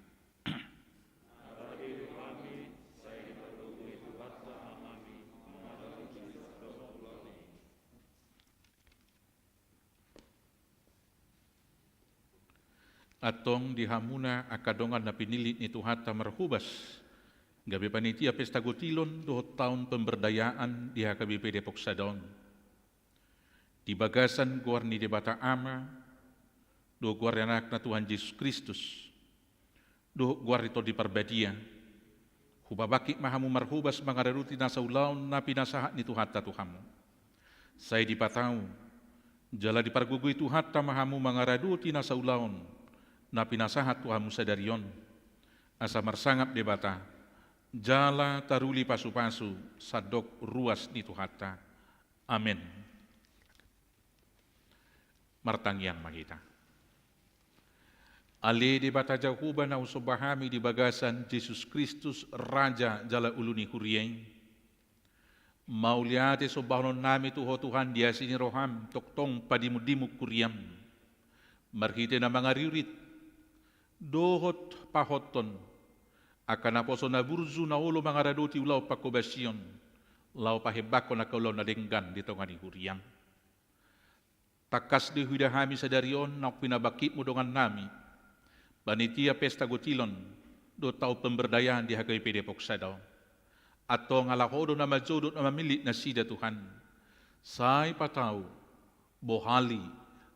Antong di hamuna angka dongan na pinillit ni Tuhanta marhobas gabe panitia pesta gotilon dohot taon pemberdayaan di H K B P Depok Sada on. Di bagasan goar ni Debata Ama, dohot goar ni Anakna Tuhan Jesus Kristus, dohot goar ni Tondi Parbadia, hupabangkit ma hamu marhobas mangaradoti nasa ulaon na pinasahat ni Tuhanta tu hamu. Sai dipatau jala dipargogoi Tuhanta ma hamu mangaradoti nasa ulaon na pinasahat tu hamu sadari on, asa marsangap Debata jala taruli pasupasu sandok ruas ni Tuhanta. Amen. Martangiang ma hita. Ale Debata Jahowa, na husomba hami di bagasan Jesus Kristus, Raja jala Ulu ni Huria i, mauliate sombahonon nami tu Ho Tuhan di asi ni roham, tongtong padimundimon huriam, marhite na mangaririt dohot pahothon angka naposo na burju na olo mangaradoti ulaon panghobasion, laho pahembangkon angka ulaon na denggan di tonga ni huriam. Tangkas do huida hami sadari on naung pinabangkitmu dongannami, panitia pesta gotilon dohot taon pemberdayaan di H K B P Depok Sada on. Antong ala Ho do na manjou dohot na mamillit nasida, Tuhan. Sai patau, bohali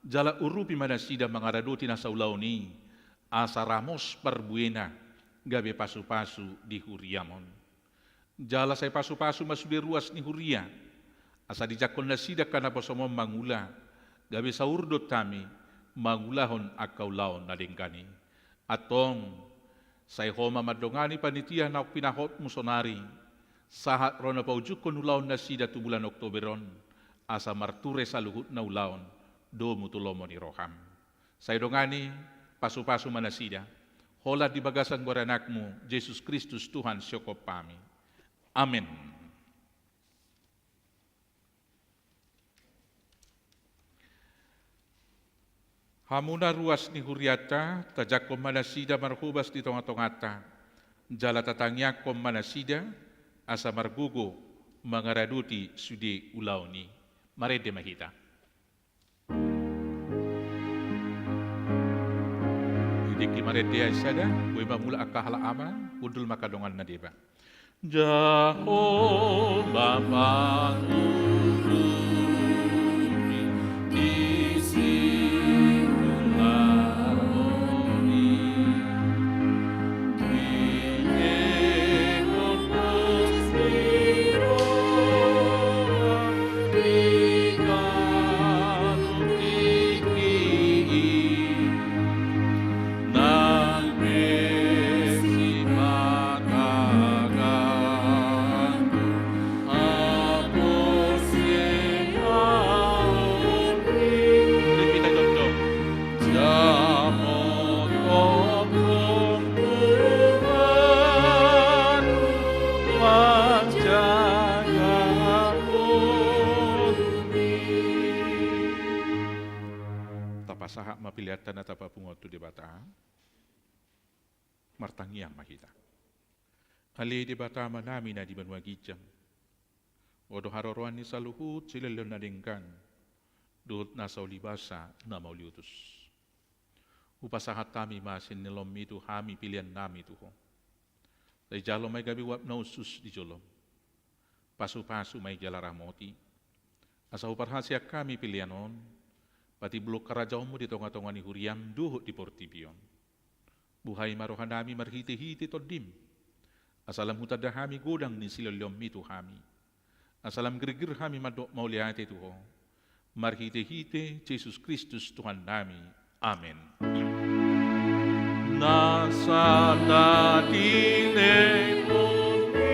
jala urupi ma nasida mangaradoti nasa ulaon i, asa ramos parbuena gabe pasupasu di huriam on. Jala sai pasupasu ma sude ruas ni huria, asa dijangkon nasida angka naposom on mangula, gabe saur do hami mangulahon angka ulaon na denggan i. Antong, sai Ho ma mandongani panitia naung pinahotmu sonari, sahat ro na paujunghon ulaon nasida tu bulan Oktober on, asa marture saluhutna ulaon domu tu lomo ni roham. Sai dongani, pasupasu ma nasida, holan di bagasan goar ni Anakmu Jesus Kristus, Tuhan sihophop hami. Amen. Hamuna ruas ni hurianta, tajangkon ma nasida marhobas di tongatonganta, jala tatangiangkon ma nasida asa margogo mangaradoti sude ulaon i. Marende ma hita. Di tingki marende ai sada, boi ma mulak angka halak amang, hundul ma angka dongan na deba. Jahowa pangurupi di siulaon i, dilehon pos ni roha di ganup tingki i. Nang pe sipata ganggu haporseaon i. Ripita jongjong. Jamot ompung Tuhan manjagahon i. Tapasahat ma peleanta na tapapungu tu Debata. Martangiang ma hita. Ale Debata Amanami na di banua ginjang, Ho do haroroan ni saluhut silehonlehon na denggan dohot nasa uli basa na mauliutus. Hupasahat hami ma silehonlehonmi tu hami peleannami tu Ho. Sai jalo ma i gabe uap na usus di jolom. Pasupasu ma i jala ramoti, asa huparhaseang hami pelean on patimbulhon harajaonmu di tongatonga ni huriam dohot di portibi on. Buhai ma rohanami marhitehite Tondim, asa lam hutanda hami godang ni silehonlehonmi tu hami. Asa lam girgir hami mandok mauliate tu Ho, marhitehite Jesus Kristus Tuhannami. Amen. Nasa na dilehon ni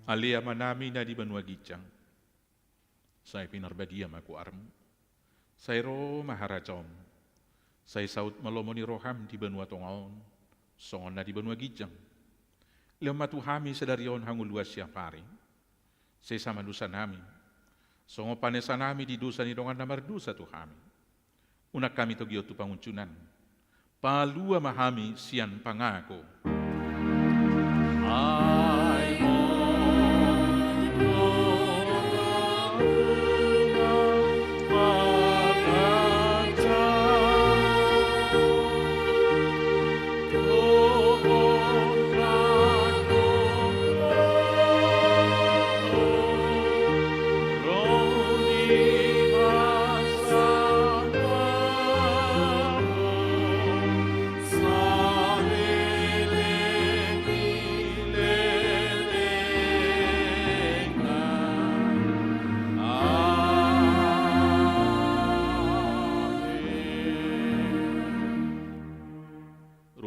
Ale Amanami na di banua ginjang, sai pinarbadia ma goarMu. Sai ro ma harajaonMu. Sai saut ma lomo ni rohaM di banua tonga on, songon na di banua ginjang. Lehon ma tu hami sadari on hangoluan siapari. Sesa ma dosanami, songon panesanami di dosa ni dongan na mardosa tu hami. Unang hami togihon tu pangunjunan. Palua ma hami sian pangago. Ai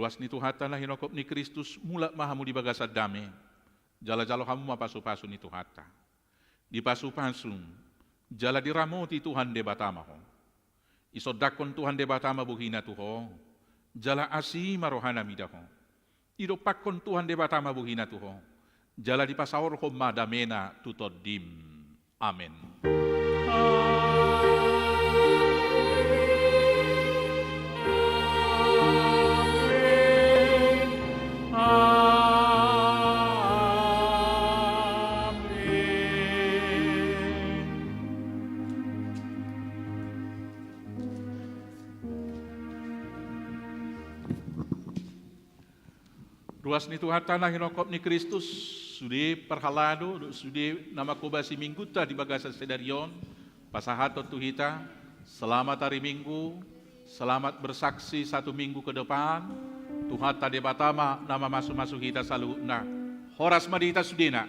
Ruas ni Tuhanta na hinophop ni Kristus, mulak ma hamu di bagasan dame, jala jalo hamu ma pasupasu ni Tuhanta. Dipasupasu jala diramoti Tuhan Debata ma ho. Isondangkon Tuhan Debata ma bohina tu ho, jala asi ma rohana mida ho. Idompakkon Tuhan Debata ma bohina tu ho, jala dipasaorhon ma damena tu tondim. Amen. Ruas ni Tuhanta na hinophop ni Kristus, sude parhalado dohot sude na manghobasi minggunta di bagasan sadari on, pasahathon tu hita, selamat hari Minggu, selamat bersaksi satu minggu ke depan. Tuhanta Debata ma na mamasumasu hita saluhutna. Horas ma di hita sudena.